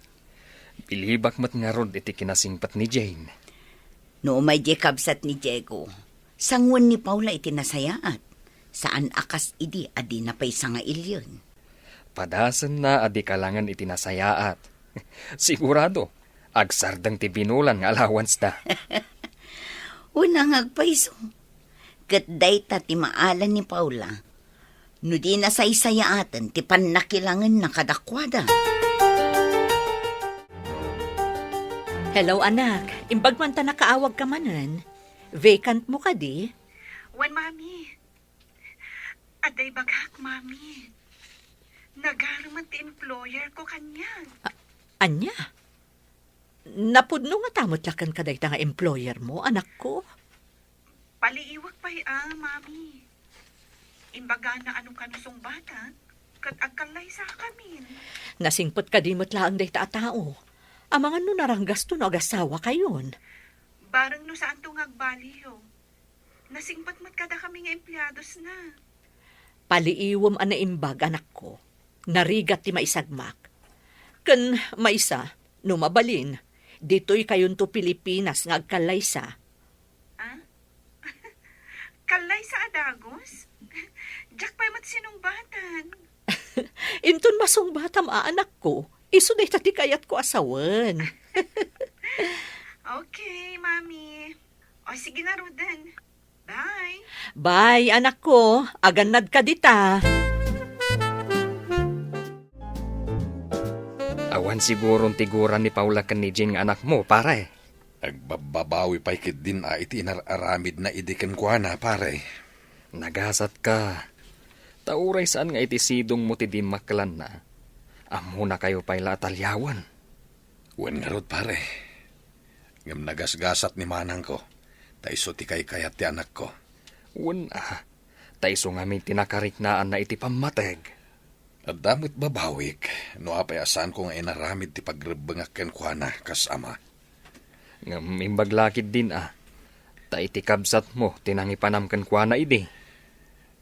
Bilibak met ngarud iti kinasingpet ni Jane. No umay diay kabsat ni Diego, sanguen ni Paula iti nasayaat. Saan a kas idi a dina pay sangailian. Padasenna a di kalangen iti nasayaat. Sigurado, agsardeng ti binulan nga allowance da. Unang agpayso. Ket dayta ti maala ni Paula. No di nasaysayaaten ti pannakilangenna kadakuada. Hello, anak. Imbag man ta nakaawagka manen. Vacant mo kadi? Wen, Mami. Adda ibagak, Mami. Nagarumen ti employer ko kaniak. A-, ania? Napudno ngata met laeng kadayta nga employer mo, anakko? Paliiwak pay a, Mami. Imbagana a no kano sungbatak, ket agkallaysakamin. Nasingpet kadi met laeng dayta a tao? Amangan no naranggasto no agasawakayon. Bareng no saanto nga agbaliw. Nasingpet met kadakami nga empleadosna. Paliiwem a naimbag, anakko. Narigat ti maisagmak. Ken maysa, no mabalin, ditoy kayonto Pilipinas nga agkallaysa. Ah? Kallaysa a dagus? Diak pay met sinungbatan. Inton masungbatam a, anakko, isu dayta ti kayatko a sawen. Okay, Mami. O, sige ngaruden. Bye. Bye, anakko. Agannadka dita. Awan siguron ti gura ni Paula ken ni Jane nga anakmo, pare. Agbabbabawi pay ketdin a iti inar-aramidna idi kenkuana, pare. Nagasatka. Ta uray saan nga iti sidongmo ti dimmakkelanna, ammonakayo pay la a taliawen. Wen ngarud, pare. Ngem nagasgasat ni manangko, ta isu ti kaykayat ti anakko. Wen a, ta isu ngamin ti nakariknaanna iti pammateg. Adda met babawik no apay a saanko nga inaramid ti pagrebbengak kenkuana kas ama. Ngem imbag la ketdin a, ta iti kabsatmo ti nangipanam kenkuana idi.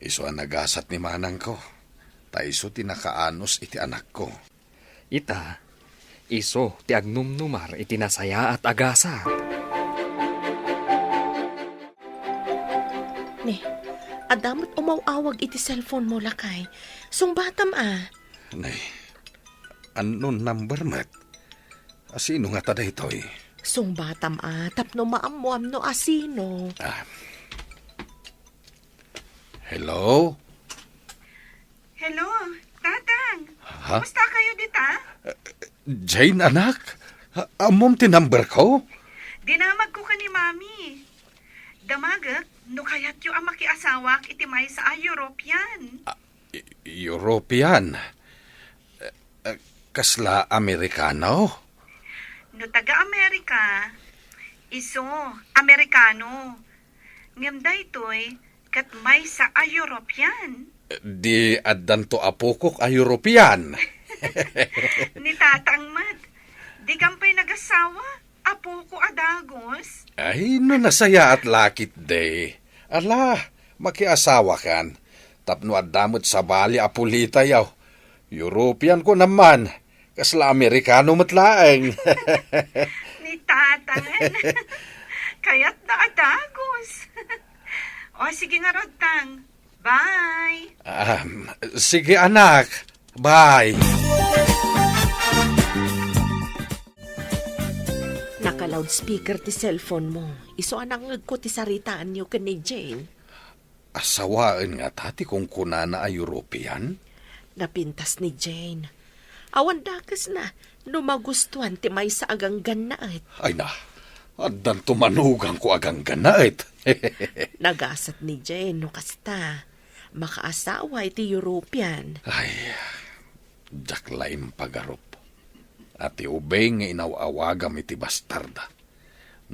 Isu a nagasat ni manangko, ta isu ti nakaanus iti anakko. Ita, isu ti agnumnumar iti nasayaat a gasat. Ne, adda met umaw-awag iti cellphone mo, lakay. Sungbatam a. Ne, unknown number met. Asino ngata daytoy? Sungbatam a, tapno maammoam no asino. Ah. Hello? Hello, Tatang. Ha? Kumusta kayo dita? Jane, anak? A-, ammom ti number ko? Dinamag ko ka ni Mami. Damagek no kayatyo a makiasawak iti maysa a European. Ah, E-, European? Eh, eh, kasla Amerikano? No taga-Amerika, isu, Amerikano. Ngem daytoy, ket maysa a European. Di addanto apokok a European. Ni Tatang met, di kampay nagasawa, apoko a dagus. Ay, no nasayaat la ketdi. Ala, makiasawakan. Tapno adda met sabali a pulitayo. European ko naman. Kasla Amerikano met laeng. Ni Tatang. Kayatda a dagus. O, sige ngarud, Tang. Bye. Um, sige, anak. Bye! Naka-loudspeaker ti cellphone mo. Isu a nangngegko ti saritaanyo ken ni Jane. Asawaen ngata ti kunkunana a European? Napintas ni Jane. Awan dakesna no magustuan ti maysa a ganggannaet. Ay na, addanto manugangko a ganggannaet. Nagasat ni Jane no kasta. Makaasawa iti European. Ay, diak la impagarup a ti ubing nga inaw-awagam iti bastarda,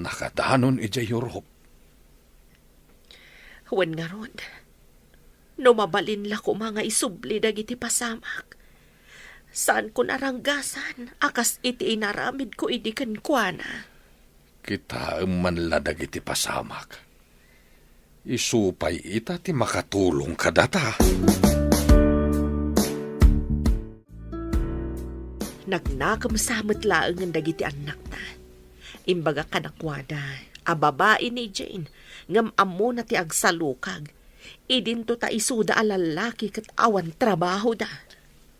nakadanon idiay Europe. Wen ngarud, no mabalin la koma nga isubli dagiti pasamak, saanko naranggasan a kas iti inaramidko idi kenkuana. Kitaem man la dagiti pasamak. Isu pay ita ti makatulong kadata. Nagnakemsa met laengen dagiti annakna. Imbagak kadakuada a babai ni Jane, ngem ammona ti agsalukag. Idinto ta isuda a lallaki ket awan trabahoda.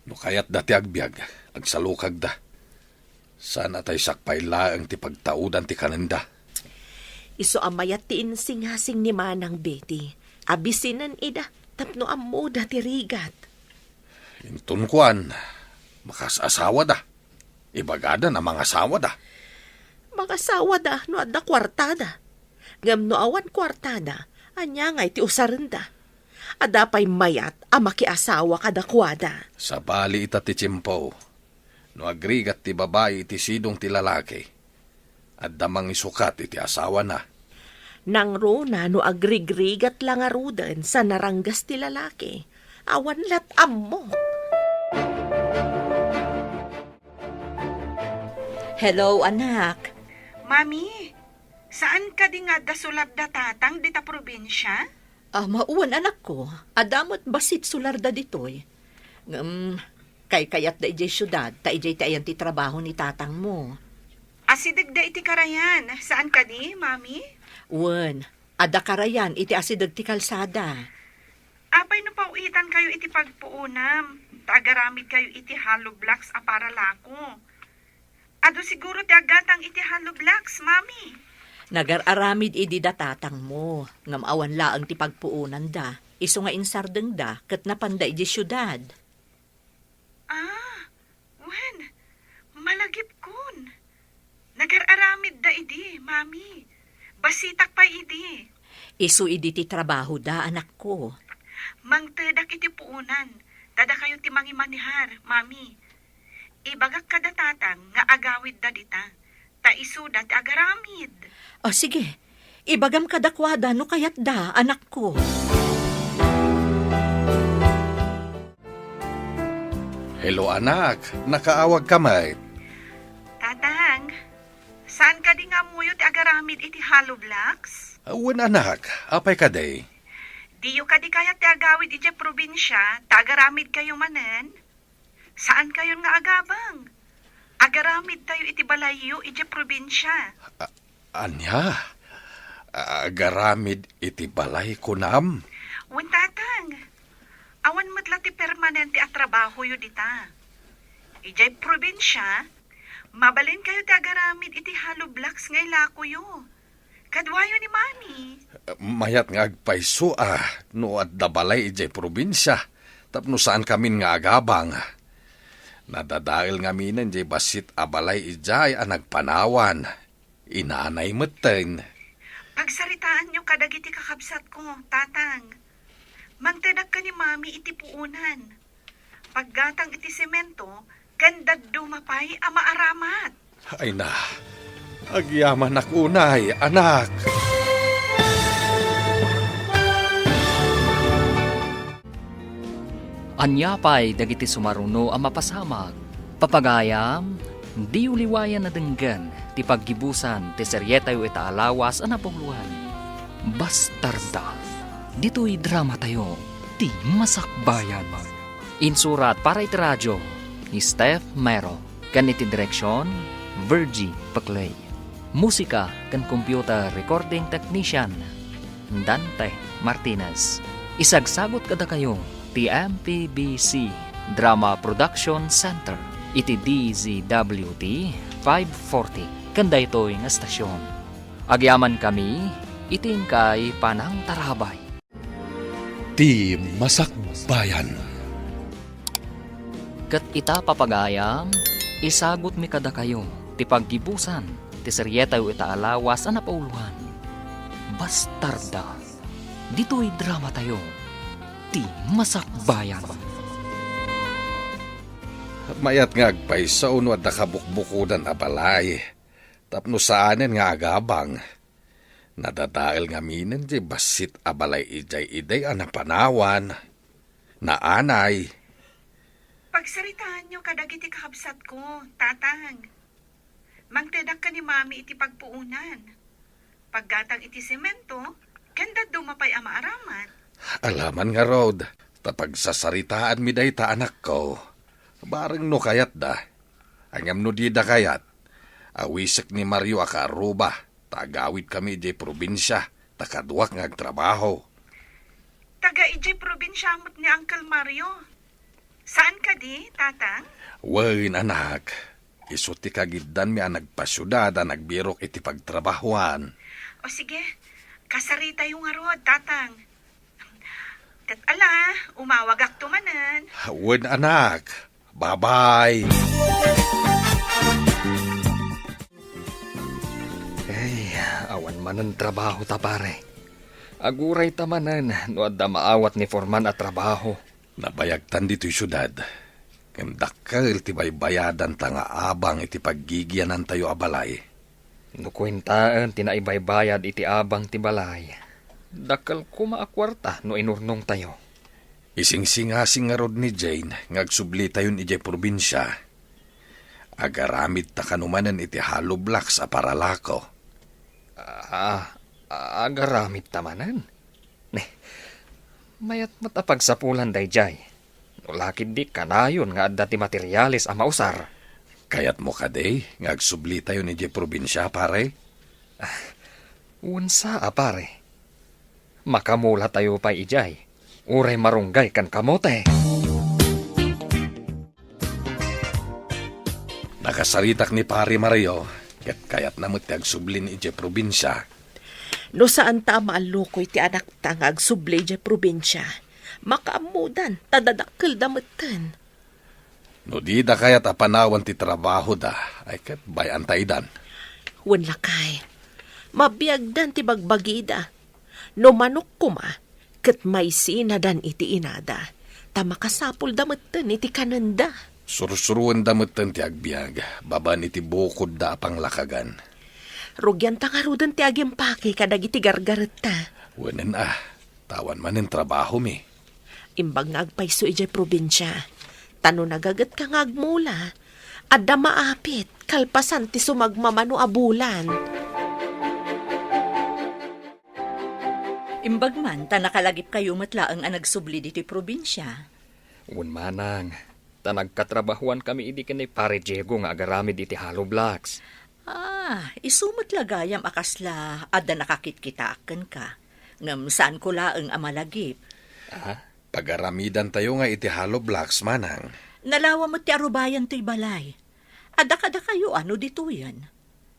No kayatda ti agbiag, agsalukagda. Saan a tay sakbay laeng ti pagtaudan ti kanenda. Isu a mayat ti insingasing ni Manang Betty. Abisinen ida tapno ammoda ti rigat. Inton kuan, makasasawada. Ibagada a mangasawada. Mangasawada no adda kuartada. Ngem no awan kuartada, ania ngay ti usarenda? Adda pay mayat a makiasawa kadakuada. Sabali ita ti tiempo. No agrigat ti babai iti sidong ti lalaki, adda mangisukat iti asawana. Nangruna no agrigrigat la ngaruden sa naranggas ti lalaki, awan lat ammo. Hello, anak. Mami, saan kadi nga adda sularda tatang dita probinsia? Ah, wen, anakko, adda met bassit sularda ditoy. Ngem, kaykayatda idiay siudad, ta idiay ti ayan ti trabaho ni tatangmo. Asidegda iti karayan, saan kadi, Mami? Wen, adda karayan iti asideg ti kalsada. Apay no paw-itankayo iti pagpuonam, ta agaramidkayo iti hollow blocks a para lako? Adu siguro ti aggatang iti hollow blocks, Mami. Nagar-aramid idi da tatangmo, ngem awan laeng ti pagpuonanda, isu nga insardengda ket napanda idiay siudad. Ah, wen, malagipkon. Nagar-aramidda idi, Mami. Bassitak pay idi. Isu idi ti trabahoda, anakko. Mangtedak iti puonan, ta dakayo ti mangimanehar, Mami. Ibagak kada tatang nga agawidda dita, ta isuda ti agaramid. Ah, sige. Ibagam kadakuada no kayatda, anakko. Hello, anak. Nakaawagka met? Tatang, saan kadi nga ammoyo ti agaramid iti hollow blocks? Ah, wen, anak. Apay kadi? Diyo kadi kayat ti agawid idiay probinsia, ta agaramidkayo manen? Saankayon nga agabang. Agaramidtayo iti balayyo idiay probinsia. A-, ania? Agaramid iti balay, kunam? Wen, tatang. Awan met la ti permanente a trabahoyo dita. Idiay probinsia, mabalinkayo ti agaramid iti hollow blocks nga ilakoyo. Kaduayo ni Mami. Mayat nga agpayso a no adda balay idiay probinsia tapno saankamin nga agabang. Nadadael ngaminen diay bassit a balay idiay a nagpanawan. Inanay metten. Pagsaritaanyo kadagiti kakabsatko, Tatang. Mangtedak ken ni Mami iti puonan. Paggatang iti semento, ken dadduma pay a maaramat. Ay na, agyamanak unay, anak. Ania pay dagiti sumaruno a mapasamak? Papagayam, diyo liwayan a denggen ti paggibusan ti serietayo ita a lawas a napuloan, Bastarda. Ditoy dramatayo, ti Masakbayan. Insurat para iti radio ni Steph Mero, ken iti direksion, Virgie Peclay. Musika ken computer recording technician, Dante Martinez. Isagsagut kadakayo ti M P B C Drama Production Center iti D Z W T five forty ken daytoy nga estasion. Agyamankami iti inkay panangtarabay. Ti Masakbayan. Ket ita, papagayam, isagutmi kadakayo ti paggibusan ti serietayo ita a lawas a napauloan, Bastarda. Ditoy dramatayo, Ti Masakbayan. Mayat nga agpayso no adda kabukbukodan a balay tapno saanen nga agabang. Nadadael ngaminen diay bassit a balay idiay idi a napanawan. Naanay. Pagsaritaanyo kadagiti kakabsatko, Tatang. Mangtedak ken ni Mami iti pagpuonan. Paggatang iti semento, ken dadduma pay a maaramat. Alaman ngarud, ta pagsasaritaanmi dayta, anakko. Bareng no kayatda. Ngem no dida kayat, awisek ni Mario a kaaruba, ta agawidkami idiay probinsia, ta kaduak nga agtrabaho. Taga idiay probinsia met ni Uncle Mario. Saan kadi, Tatang? Wen, anak. Isu ti kagiddanmi a nagpasiudad a nagbirok iti pagtrabahoan. O sige, kasaritayo ngarud, Tatang. Ket ala, umawagakto manen. Wen, anak. Bye-bye. Ay, awan manen trabaho ta, pare. Aguray ta manen no adda maawat ni Foreman a trabaho. Nabayagtan ditoy siudad, ngem dakkel ti baybayadanta nga abang iti paggigianantayo a balay. No kuentaen ti naibaybayad iti abang ti balay, dakkel koma a kuarta no inurnongtayo. Isingsingasing ngarud ni Jane nga agsublitayon idiay probinsia. Agaramidta kano manen iti hollow blocks a paralako. Ah, agaramidta manen? Ne, mayat met a pagsapulan daydiay. No la ketdi kanayon nga adda ti materiales a mausar. Kayatmo kadi nga agsublitayon idiay probinsia, pare? Ah, wen saa, pare. Makamulatayo pay idiay, uray marunggay ken kamote. Nakasaritak ni Pare Mario, ket kayatna met ti agsublin idiay probinsia. No saanta a maallukoy ti anakta nga agsubli idiay probinsia, makaammodan ta dadakkelda metten. No dida kayat a panawan ti trabahoda, ay ket bay-anta idan. Wen lakay, mabiagdan ti bagbagida. No manok koma, ket maisinadan iti inada, ta makasapulda metten iti kanenda. Sursuroenda metten ti agbiag, babaen iti bukodda a panglakagan. Rugianta ngaruden ti agimpake kadagiti gargaretta. Wenen a, ta awan manen trabahomi. Imbag nga agpayso idiay probinsia, ta no nagagetka nga agmula, adda maapit kalpasan ti sumagmamano a bulan. Imbag man ta nakalagipkayo met laeng a nagsubli ditoy probinsia. Wen manang, ta nagkatrabahoankami idi ken ni Pare Diego nga agaramid iti hollow blocks. Ah, isu met la gayam a kasla adda nakakitkitaak kenka. Ngem saanko laeng a malagip. Ah? Pagaramidantayo nga iti hollow blocks, manang. Nalawa met ti arubayan toy balay. Adda kadakayo a no ditoyen.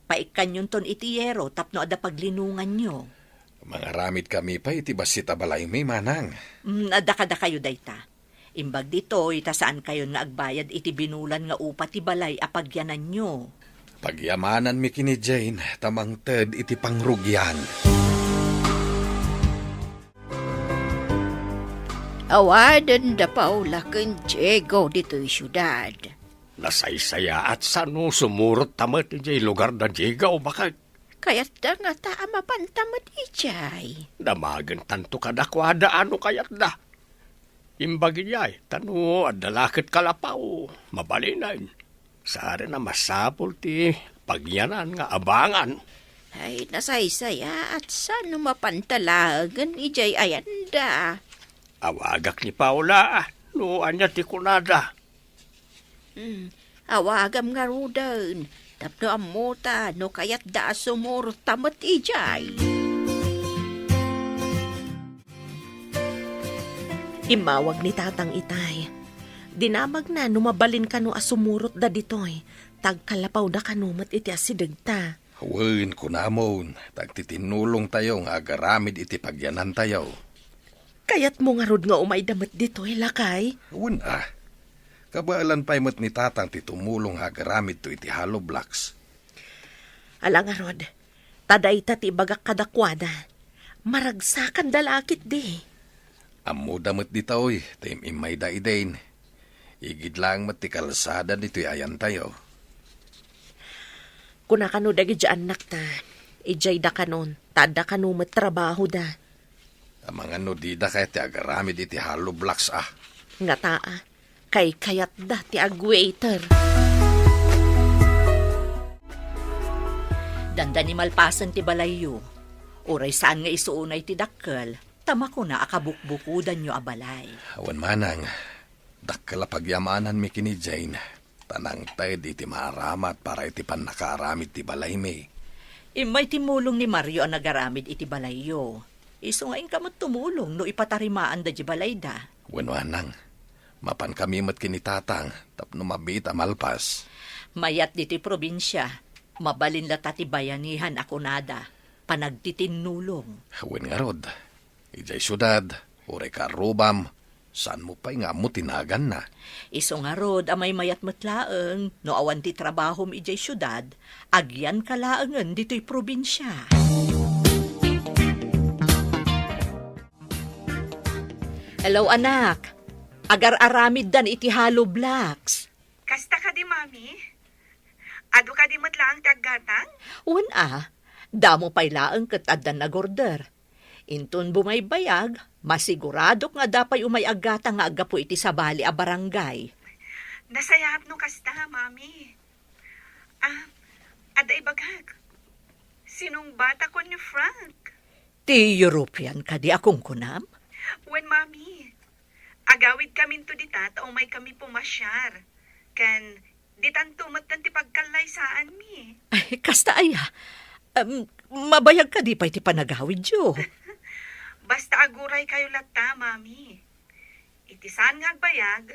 Paikkanyonton iti yero tapno adda paglinonganyo. Mangaramidkami pay iti bassit a balaymi, manang. Mm, adda kadakayo dayta. Imbag ditoy, ta saankayon nga agbayad iti binulan nga upa ti balay a pagyananyo. Pagyamananmi ken ni Jane ta mangted iti pangrugian. Awaden da Paula ken Diego ditoy siudad. Nasaysayaat sano sumurot ta met idiay lugar da Diego, baket. Kayatda ngata a mapanta met idiay. Damagentanto kadakuada a no kayatda. Imbag idiay, ta no adda la ket kalapaw, mabalinen. Saan a masapul ti pagyanan nga abangan. Ay, nasaysayaat sano mapanta laengen idiay ayanda. Awagak ni Paula, no ania ti kunada. Hmm, awagam ngaruden, tapno ammota no kayatda a sumurot ta met idiay. Immawag ni Tatang itay. Dinamagna no mabalin kano a sumurotda ditoy, ta agkallapawda kano met iti asidegta. Wen, kunamon, ta agtitinnulongtayo nga agaramid iti pagyanantayo. Kayatmo ngarud nga umayda met ditoy, lakay? Wen a. Kabaelan pay met ni Tatang ti tumulong nga agaramidto iti hollow blocks. Ala ngarud, ta dayta ti ibagak kadakuada. Maragsakanda la ketdi. Ammoda met ditoy, ta im-immayda idin. Igid laeng met ti kalsada ditoy ayantayo. Kuna kano dagiti annakta, idiayda kanon, ta adda kano met trabahoda. Amangan no dida kayat ti agaramid iti hollow blocks a. Ngata a, kaykayatda ti agwaiter. Dandani malpasen ti balayyo. Uray saan nga isu unay ti dakkel, ta makuna a kabukbukodanyo a balay. Awan manang, dakkel a pagyamananmi ken ni Jane, ta nangted iti maaramat para iti pannakaaramid ti balaymi. Immay timmulong ni Mario a nagaramid iti balayyo. Isu nga inka met tumulong no ipatarimaanda di balayda. Wen manang, mapankami met ken ni Tatang tapno mabiit a malpas. Mayat ditoy probinsia, mabalin latta ti bayanihan a kunada, panagtitinnulong. Wen ngarud, idiay siudad, uray kaarrubam, saanmo pay nga ammo ti naganna. Isu ngarud a maymayat met laeng, no awan ti trabahom idiay siudad, agyanka laengen ditoy probinsia. Hello, anak. Agar-aramiddan iti hollow blocks. Kasta kadi, Mami? Adu kadi met laeng ti aggatang? Wen a, damo pay laeng ket addan nagorder. Inton bumaybayag, masiguradok nga adda pay umay aggatang nga aggapu iti sabali a barangay. Nasayaat no kasta, Mami. Ah, adda ibagak. Sinungbatakon ni Frank. Ti European kadi a kunkunam? Wen, Mami. Agawidkaminto dita ta umaykami pumasiar. Ken ditanto metten ti pagkallaysaanmi. Ay, kasta aya. Em, mabayag kadi pay ti panagawidyo? Basta aguraykayo latta, Mami. Iti saan nga agbayag,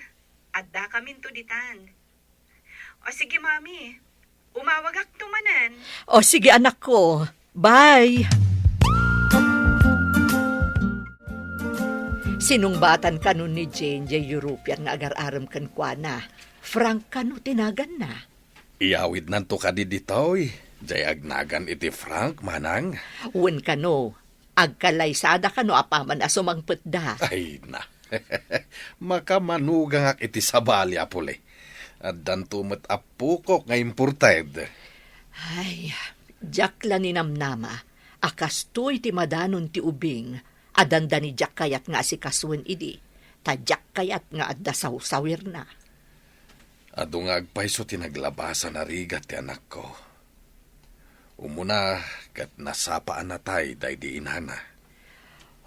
addakaminto ditan. O sige, Mami. Umawagakto manen. O sige, anakko. Bye! Sinungbatan kano ni Jane jay European nga agar-arem kenkuana. Frank kano ti naganna. Iyawidnanto kadi ditoy, jay agnagan iti Frank, manang? Wen kano, agkalaysada kano apaman a sumangpetda. Ay na. Makamanugangak iti sabali a puli. Addanto met appokok nga imported. Ay, diak la ninamnama a kastoy ti madanon ti ubing a dandani diak kayat nga asikasuen idi, ta diak kayat nga adda sawsawirna. Adu nga agpayso ti naglabasan a rigat ti anakko. Umuna ket nasapa a natay daydi inana.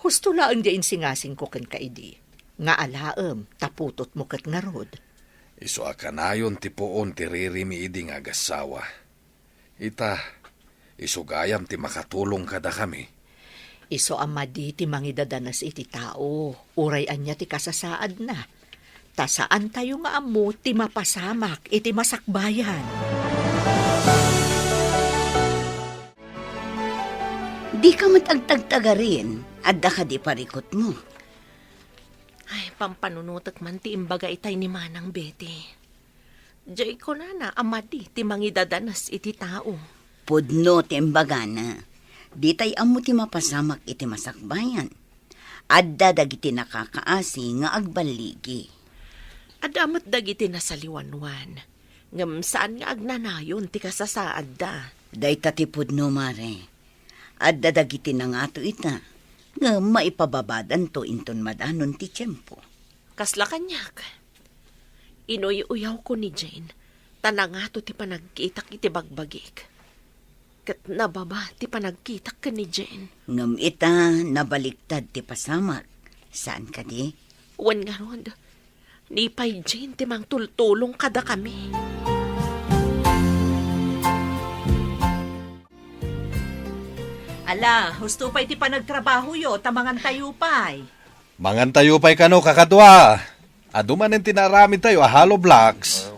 Husto laeng ti insingasingko kenka idi, nga alaem ta putotmo ket ngarud. Isu a kanayon ti puon ti ririmi idi nga agassawa. Ita, isu gayam ti makatulong kadakami. Isu a madi ti mangidadanes iti tao, uray ania ti kasasaadna. Ta saantayo nga ammo ti mapasamak iti masakbayan. Dika met agtagtagarin, adda kadi parikutmo? Ay, pampanunotek man ti imbaga itay ni Manang Betty. Jay kunana a madi ti mangidadanes iti tao. Pudno ti imbagana. Ditay ammo ti mapasamak iti masakbayan. Adda dagiti nakakaasi nga agballigi. Adda met dagiti nasaliwanwan, ngem saan nga agnanayon ti kasasaadda. Dayta ti pudno, Mare. Adda dagiti nangato ita, ngem maipababadanto inton madanon ti tiempo. Kasla kaniak. Inuy-uyawko ni Jane, ta nangato ti panagkitak iti bagbagik. Ket nababa ti panagkitak ken ni Jane. Ngem ita, nabaliktad ti pasamak. Saan kadi? Wen ngarud, ni pay Jane ti mangtultulong kadakami. Ala, husto pay ti panagtrabahoyo, ta mangantayo pay. Mangantayo pay kano, kakadua. Adu manen ti naaramidtayo a hollow blocks.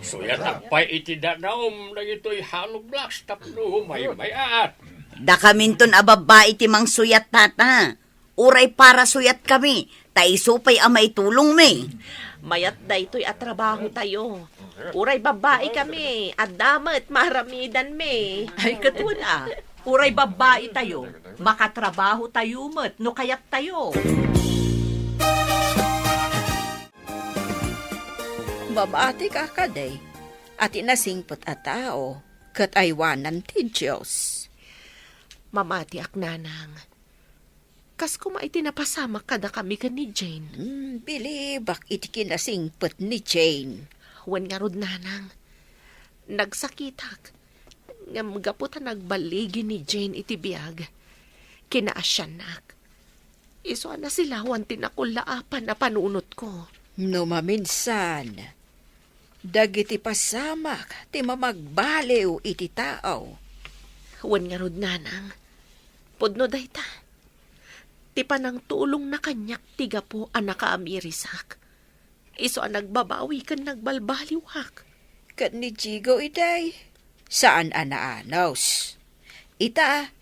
Suyatak pay iti dadaum dagitoy hollow blocks tapno may-at. Dakaminton a babbai ti mangsuyat, tata. Uray para suyatkami, ta isu pay a maitulongmi. Mayat daytoy a trabahotayo. Uray babbaikami, adda met maaramidanmi. Ay, ket wen a, uray babbaitayo, makatrabahotayo met no kayattayo. Mamatika kadi a ti nasingpet a tao ket aywanan ti Dios. Mamatiak, nanang. Kas koma iti napasamak kadakami ken ni Jane. Hmm, bilibak iti kinasingpet ni Jane. Wen ngarud, nanang. Nagsakitak. Ngem gapu ta nagballigi ni Jane iti biag, kinaasiannak. Isu a nasilawan ti nakullaapan a panunotko. No maminsan, dagiti pasamak ti mamagbaliw iti tao. Wen ngarud, nanang, pudno dayta. Ti panangtulongna kaniak ti gapu a nakaamirisak. Isu a nagbabawi ken nagbalbaliwak. Ket ni Jigo itay, saan a naanos. Ita,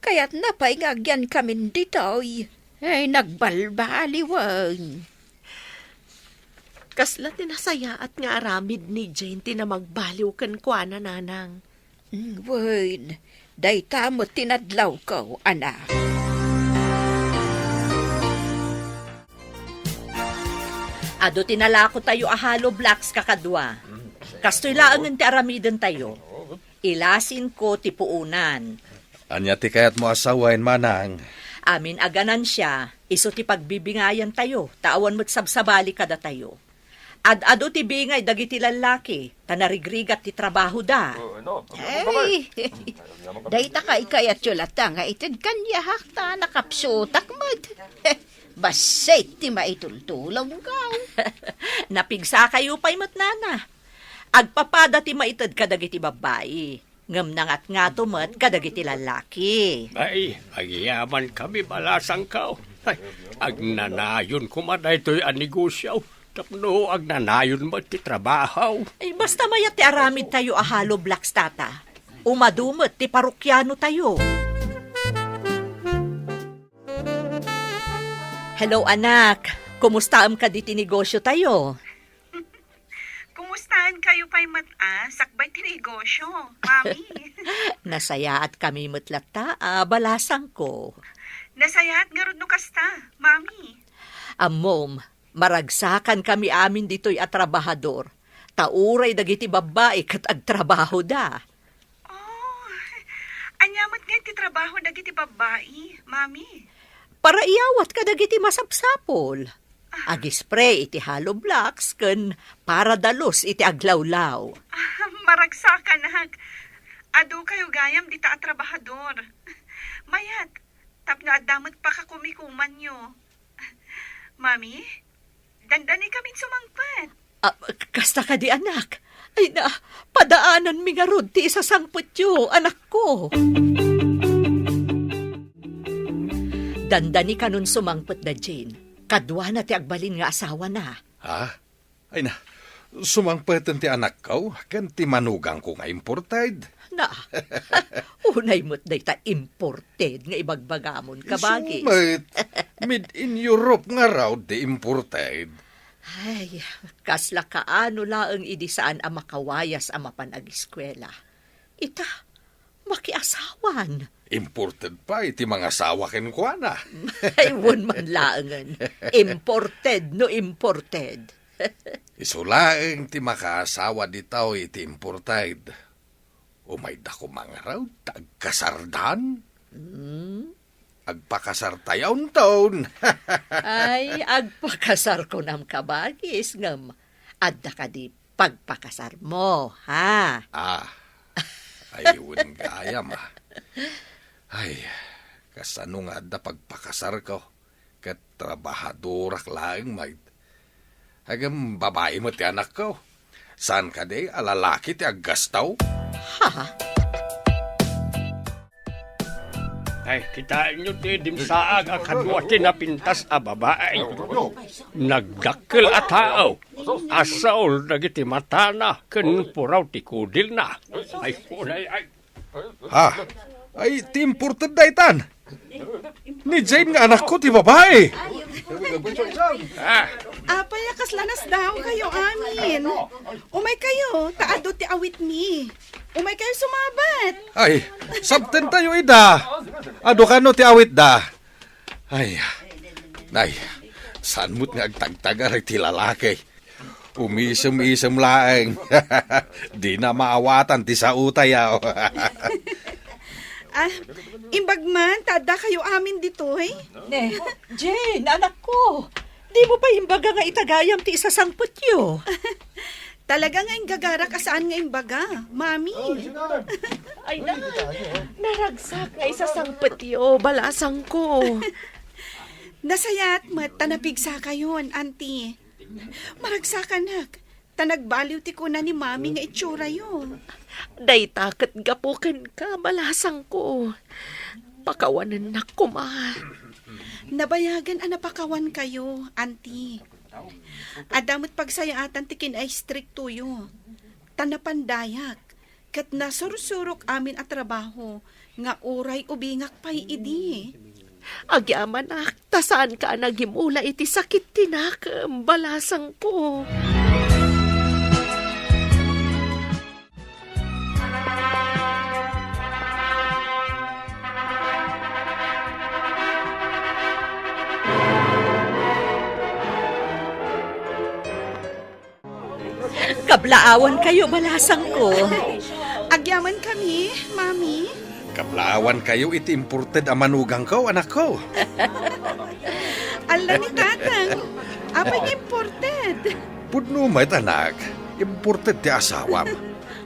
kayatna pay nga agyankamin ditoy. Ay, nagbalbaliwen. Kasla ti nasayaat nga aramid ni Jane ti namagbaliw kenkuana, nanang. Mm, wen, dayta met ti nadlawko, anak. Adu ti nalakotayo a hollow blocks, kakadua. Kastoy laengen ti aramidentayo. Ilasinko ti puonan. Ania ti kayatmo a sawen, manang? Amin a ganansia, isu ti pagbibingayantayo, ta awan met sabsabali kadatayo. Ad-adu ti bingay dagiti lallaki, ta narigrigat ti trabahoda. Ay, dayta kaykayatyo latta nga ited kaniak ta nakapsutak met. Bassit ti maitultulongko. Napigsakayo pay met, nana. Agpapada ti maited kadagiti babbai, ngem nangatngato met kadagiti lallaki. Ay, agyamankami, balasangko. Ay, agnanayon koma daytoy a negosio tapno agnanayon met ti trabaho. Ay, basta mayat ti aramidtayo a hollow blocks, tata. Umadu met ti parokianotayo. Hello, anak. Kumustaem kadi ti negosiotayo? Kumustaenkayo pay met a sakbay ti negosio, Mami? Nasayaatkami met latta a balasangko. Nasayaat ngarud no kasta, Mami. Ammom, maragsakankami amin ditoy a trabahador, ta uray dagiti babbai ket agtrabahoda. Oh, ania met ngay ti trabaho dagiti babbai, Mami? Paraiyawat kadagiti masapsapul. Ah. Agispray iti hollow blocks ken paradalus iti aglawlaw. Ah, maragsakanak. Adu kayo gayam dita a trabahador. Mayat, tapno adda met pakakumikumanyo. Mami, dandanikamin sumangpet. Ah, k-, kasta kadi, anak? Ay na, padaananmi ngarud ti isasangpetyo, anakko. Dandanikanon sumangpet da Jane. Kaduana ti agbalin nga asawana. Ha? Ay na, sumangpeten ti anakko ken ti manugangko nga imported. Na, unay met dayta imported nga ibagbagamon, kabagis. Isu met, made in Europe ngarud ti imported. Ay, kasla kaano laeng idi saan a makawayas a mapan agiskuela. Ita, makiasawan. Imported pay ti mangasawa kenkuana. Ay, wen man laengen. Imported no imported. Isu laeng ti makaasawa ditoy iti imported. Umayda koma ngarud ta agkasardan. Hmm? Agpakasartayo inton. Ay, agpakasar kunam, kabagis, ngem adda kadi pagpakasarmo, ha? Ah, ay, wen gayam, ah. Ay, kasano nga adda pagpakasarko? Ket trabahadorak laeng, mayat. Ngem babai met ti anakko. Saan kadi a lalaki ti aggastaw? Ha? Ay, kitaenyo ti dimsaag a kadua ti napintas a babai. Nagdakkel a tao. Asaol dagiti matana ken puraw ti kudilna. Ay, kunay, ay. Ha? Ay, ti imported daytan. Ni Jane nga anakko ti babai. Ah, Apay a kasla nasdaaw kayo amin? Umay kayo, ta adu ti awitmi. Umay kayo sumabat. Ay, sabten tayo ida. Adu kano ti awitda. Ay, nay, saan mo't nga agtagtagar ti lalaki? Umisem-isem laeng. Dina maawatan ti saotayo. Ah, imbag man, ta adda kayo amin ditoy? Ne, Jane, anakko, di mo pa imbaga nga itagayam ti isasangpetyo? Talaga nga inggagarak a saan nga imbaga, Mami. Ay na, naragsak nga isasangpetyo, balasangko. Nasayaat met ta napigsa kayon, Auntie. Maragsakanak, ta nagbaliw ti kuna ni Mami nga itsura'yo. Dayta ket gapu kenka, balasangko. Pakawanennak koma. Nabayagen a napakawan kayo, Auntie. Adda met pagsayaatan ti kinaistriktoyo. Ta napandayak, ket nasursurok amin a trabaho nga uray ubingak pay idi. Agyamanak, ta saanka a nagimula iti sakit ti nakem, balasangko. Kablaawan kayo, balasangko. Agyaman kami, Mami. Kablaawan kayo iti imported a manugangko, anakko. Alla ni Tatang, apay nga imported? Pudno met, anak. Imported ti asawam.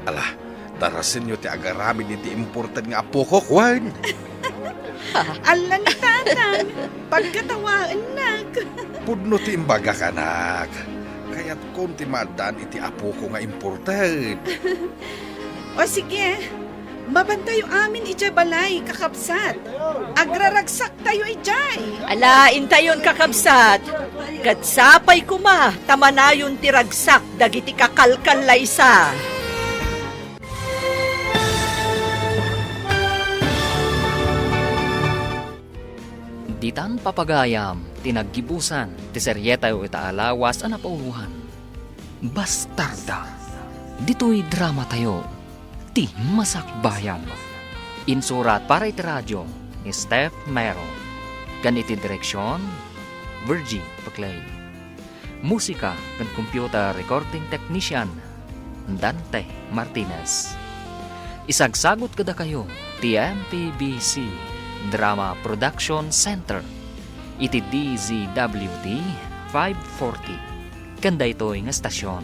Ala, darasenyo ti agaramid iti imported nga apokok, wen? Alla ni Tatang, pagkatawaennak. Pudno ti imbagak, anak. Kayatkon ti maaddaan iti apoko nga imported. O sige, mapantayo amin idiay balay, kakabsat. Agraragsaktayo idiay. Ala, intayon, kakabsat. Ket sapay koma ta manayon ti ragsak dagiti kakalkallaysa. Ditan papagayam ti naggibusan ti serietayo ita a lawas a napauloan, Bastarda. Ditoy dramatayo, ti Masakbayan. Insurat para iti radio ni Steph Mero, ken iti direksion, Virgie Paclay. Musika ken computer recording technician, Dante Martinez. Isagsagut kadakayo ti M P B C Drama Production Center iti D Z W T five forty. Ken daytoy nga estasion,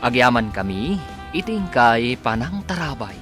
agyamankami iti inkay panangtarabay.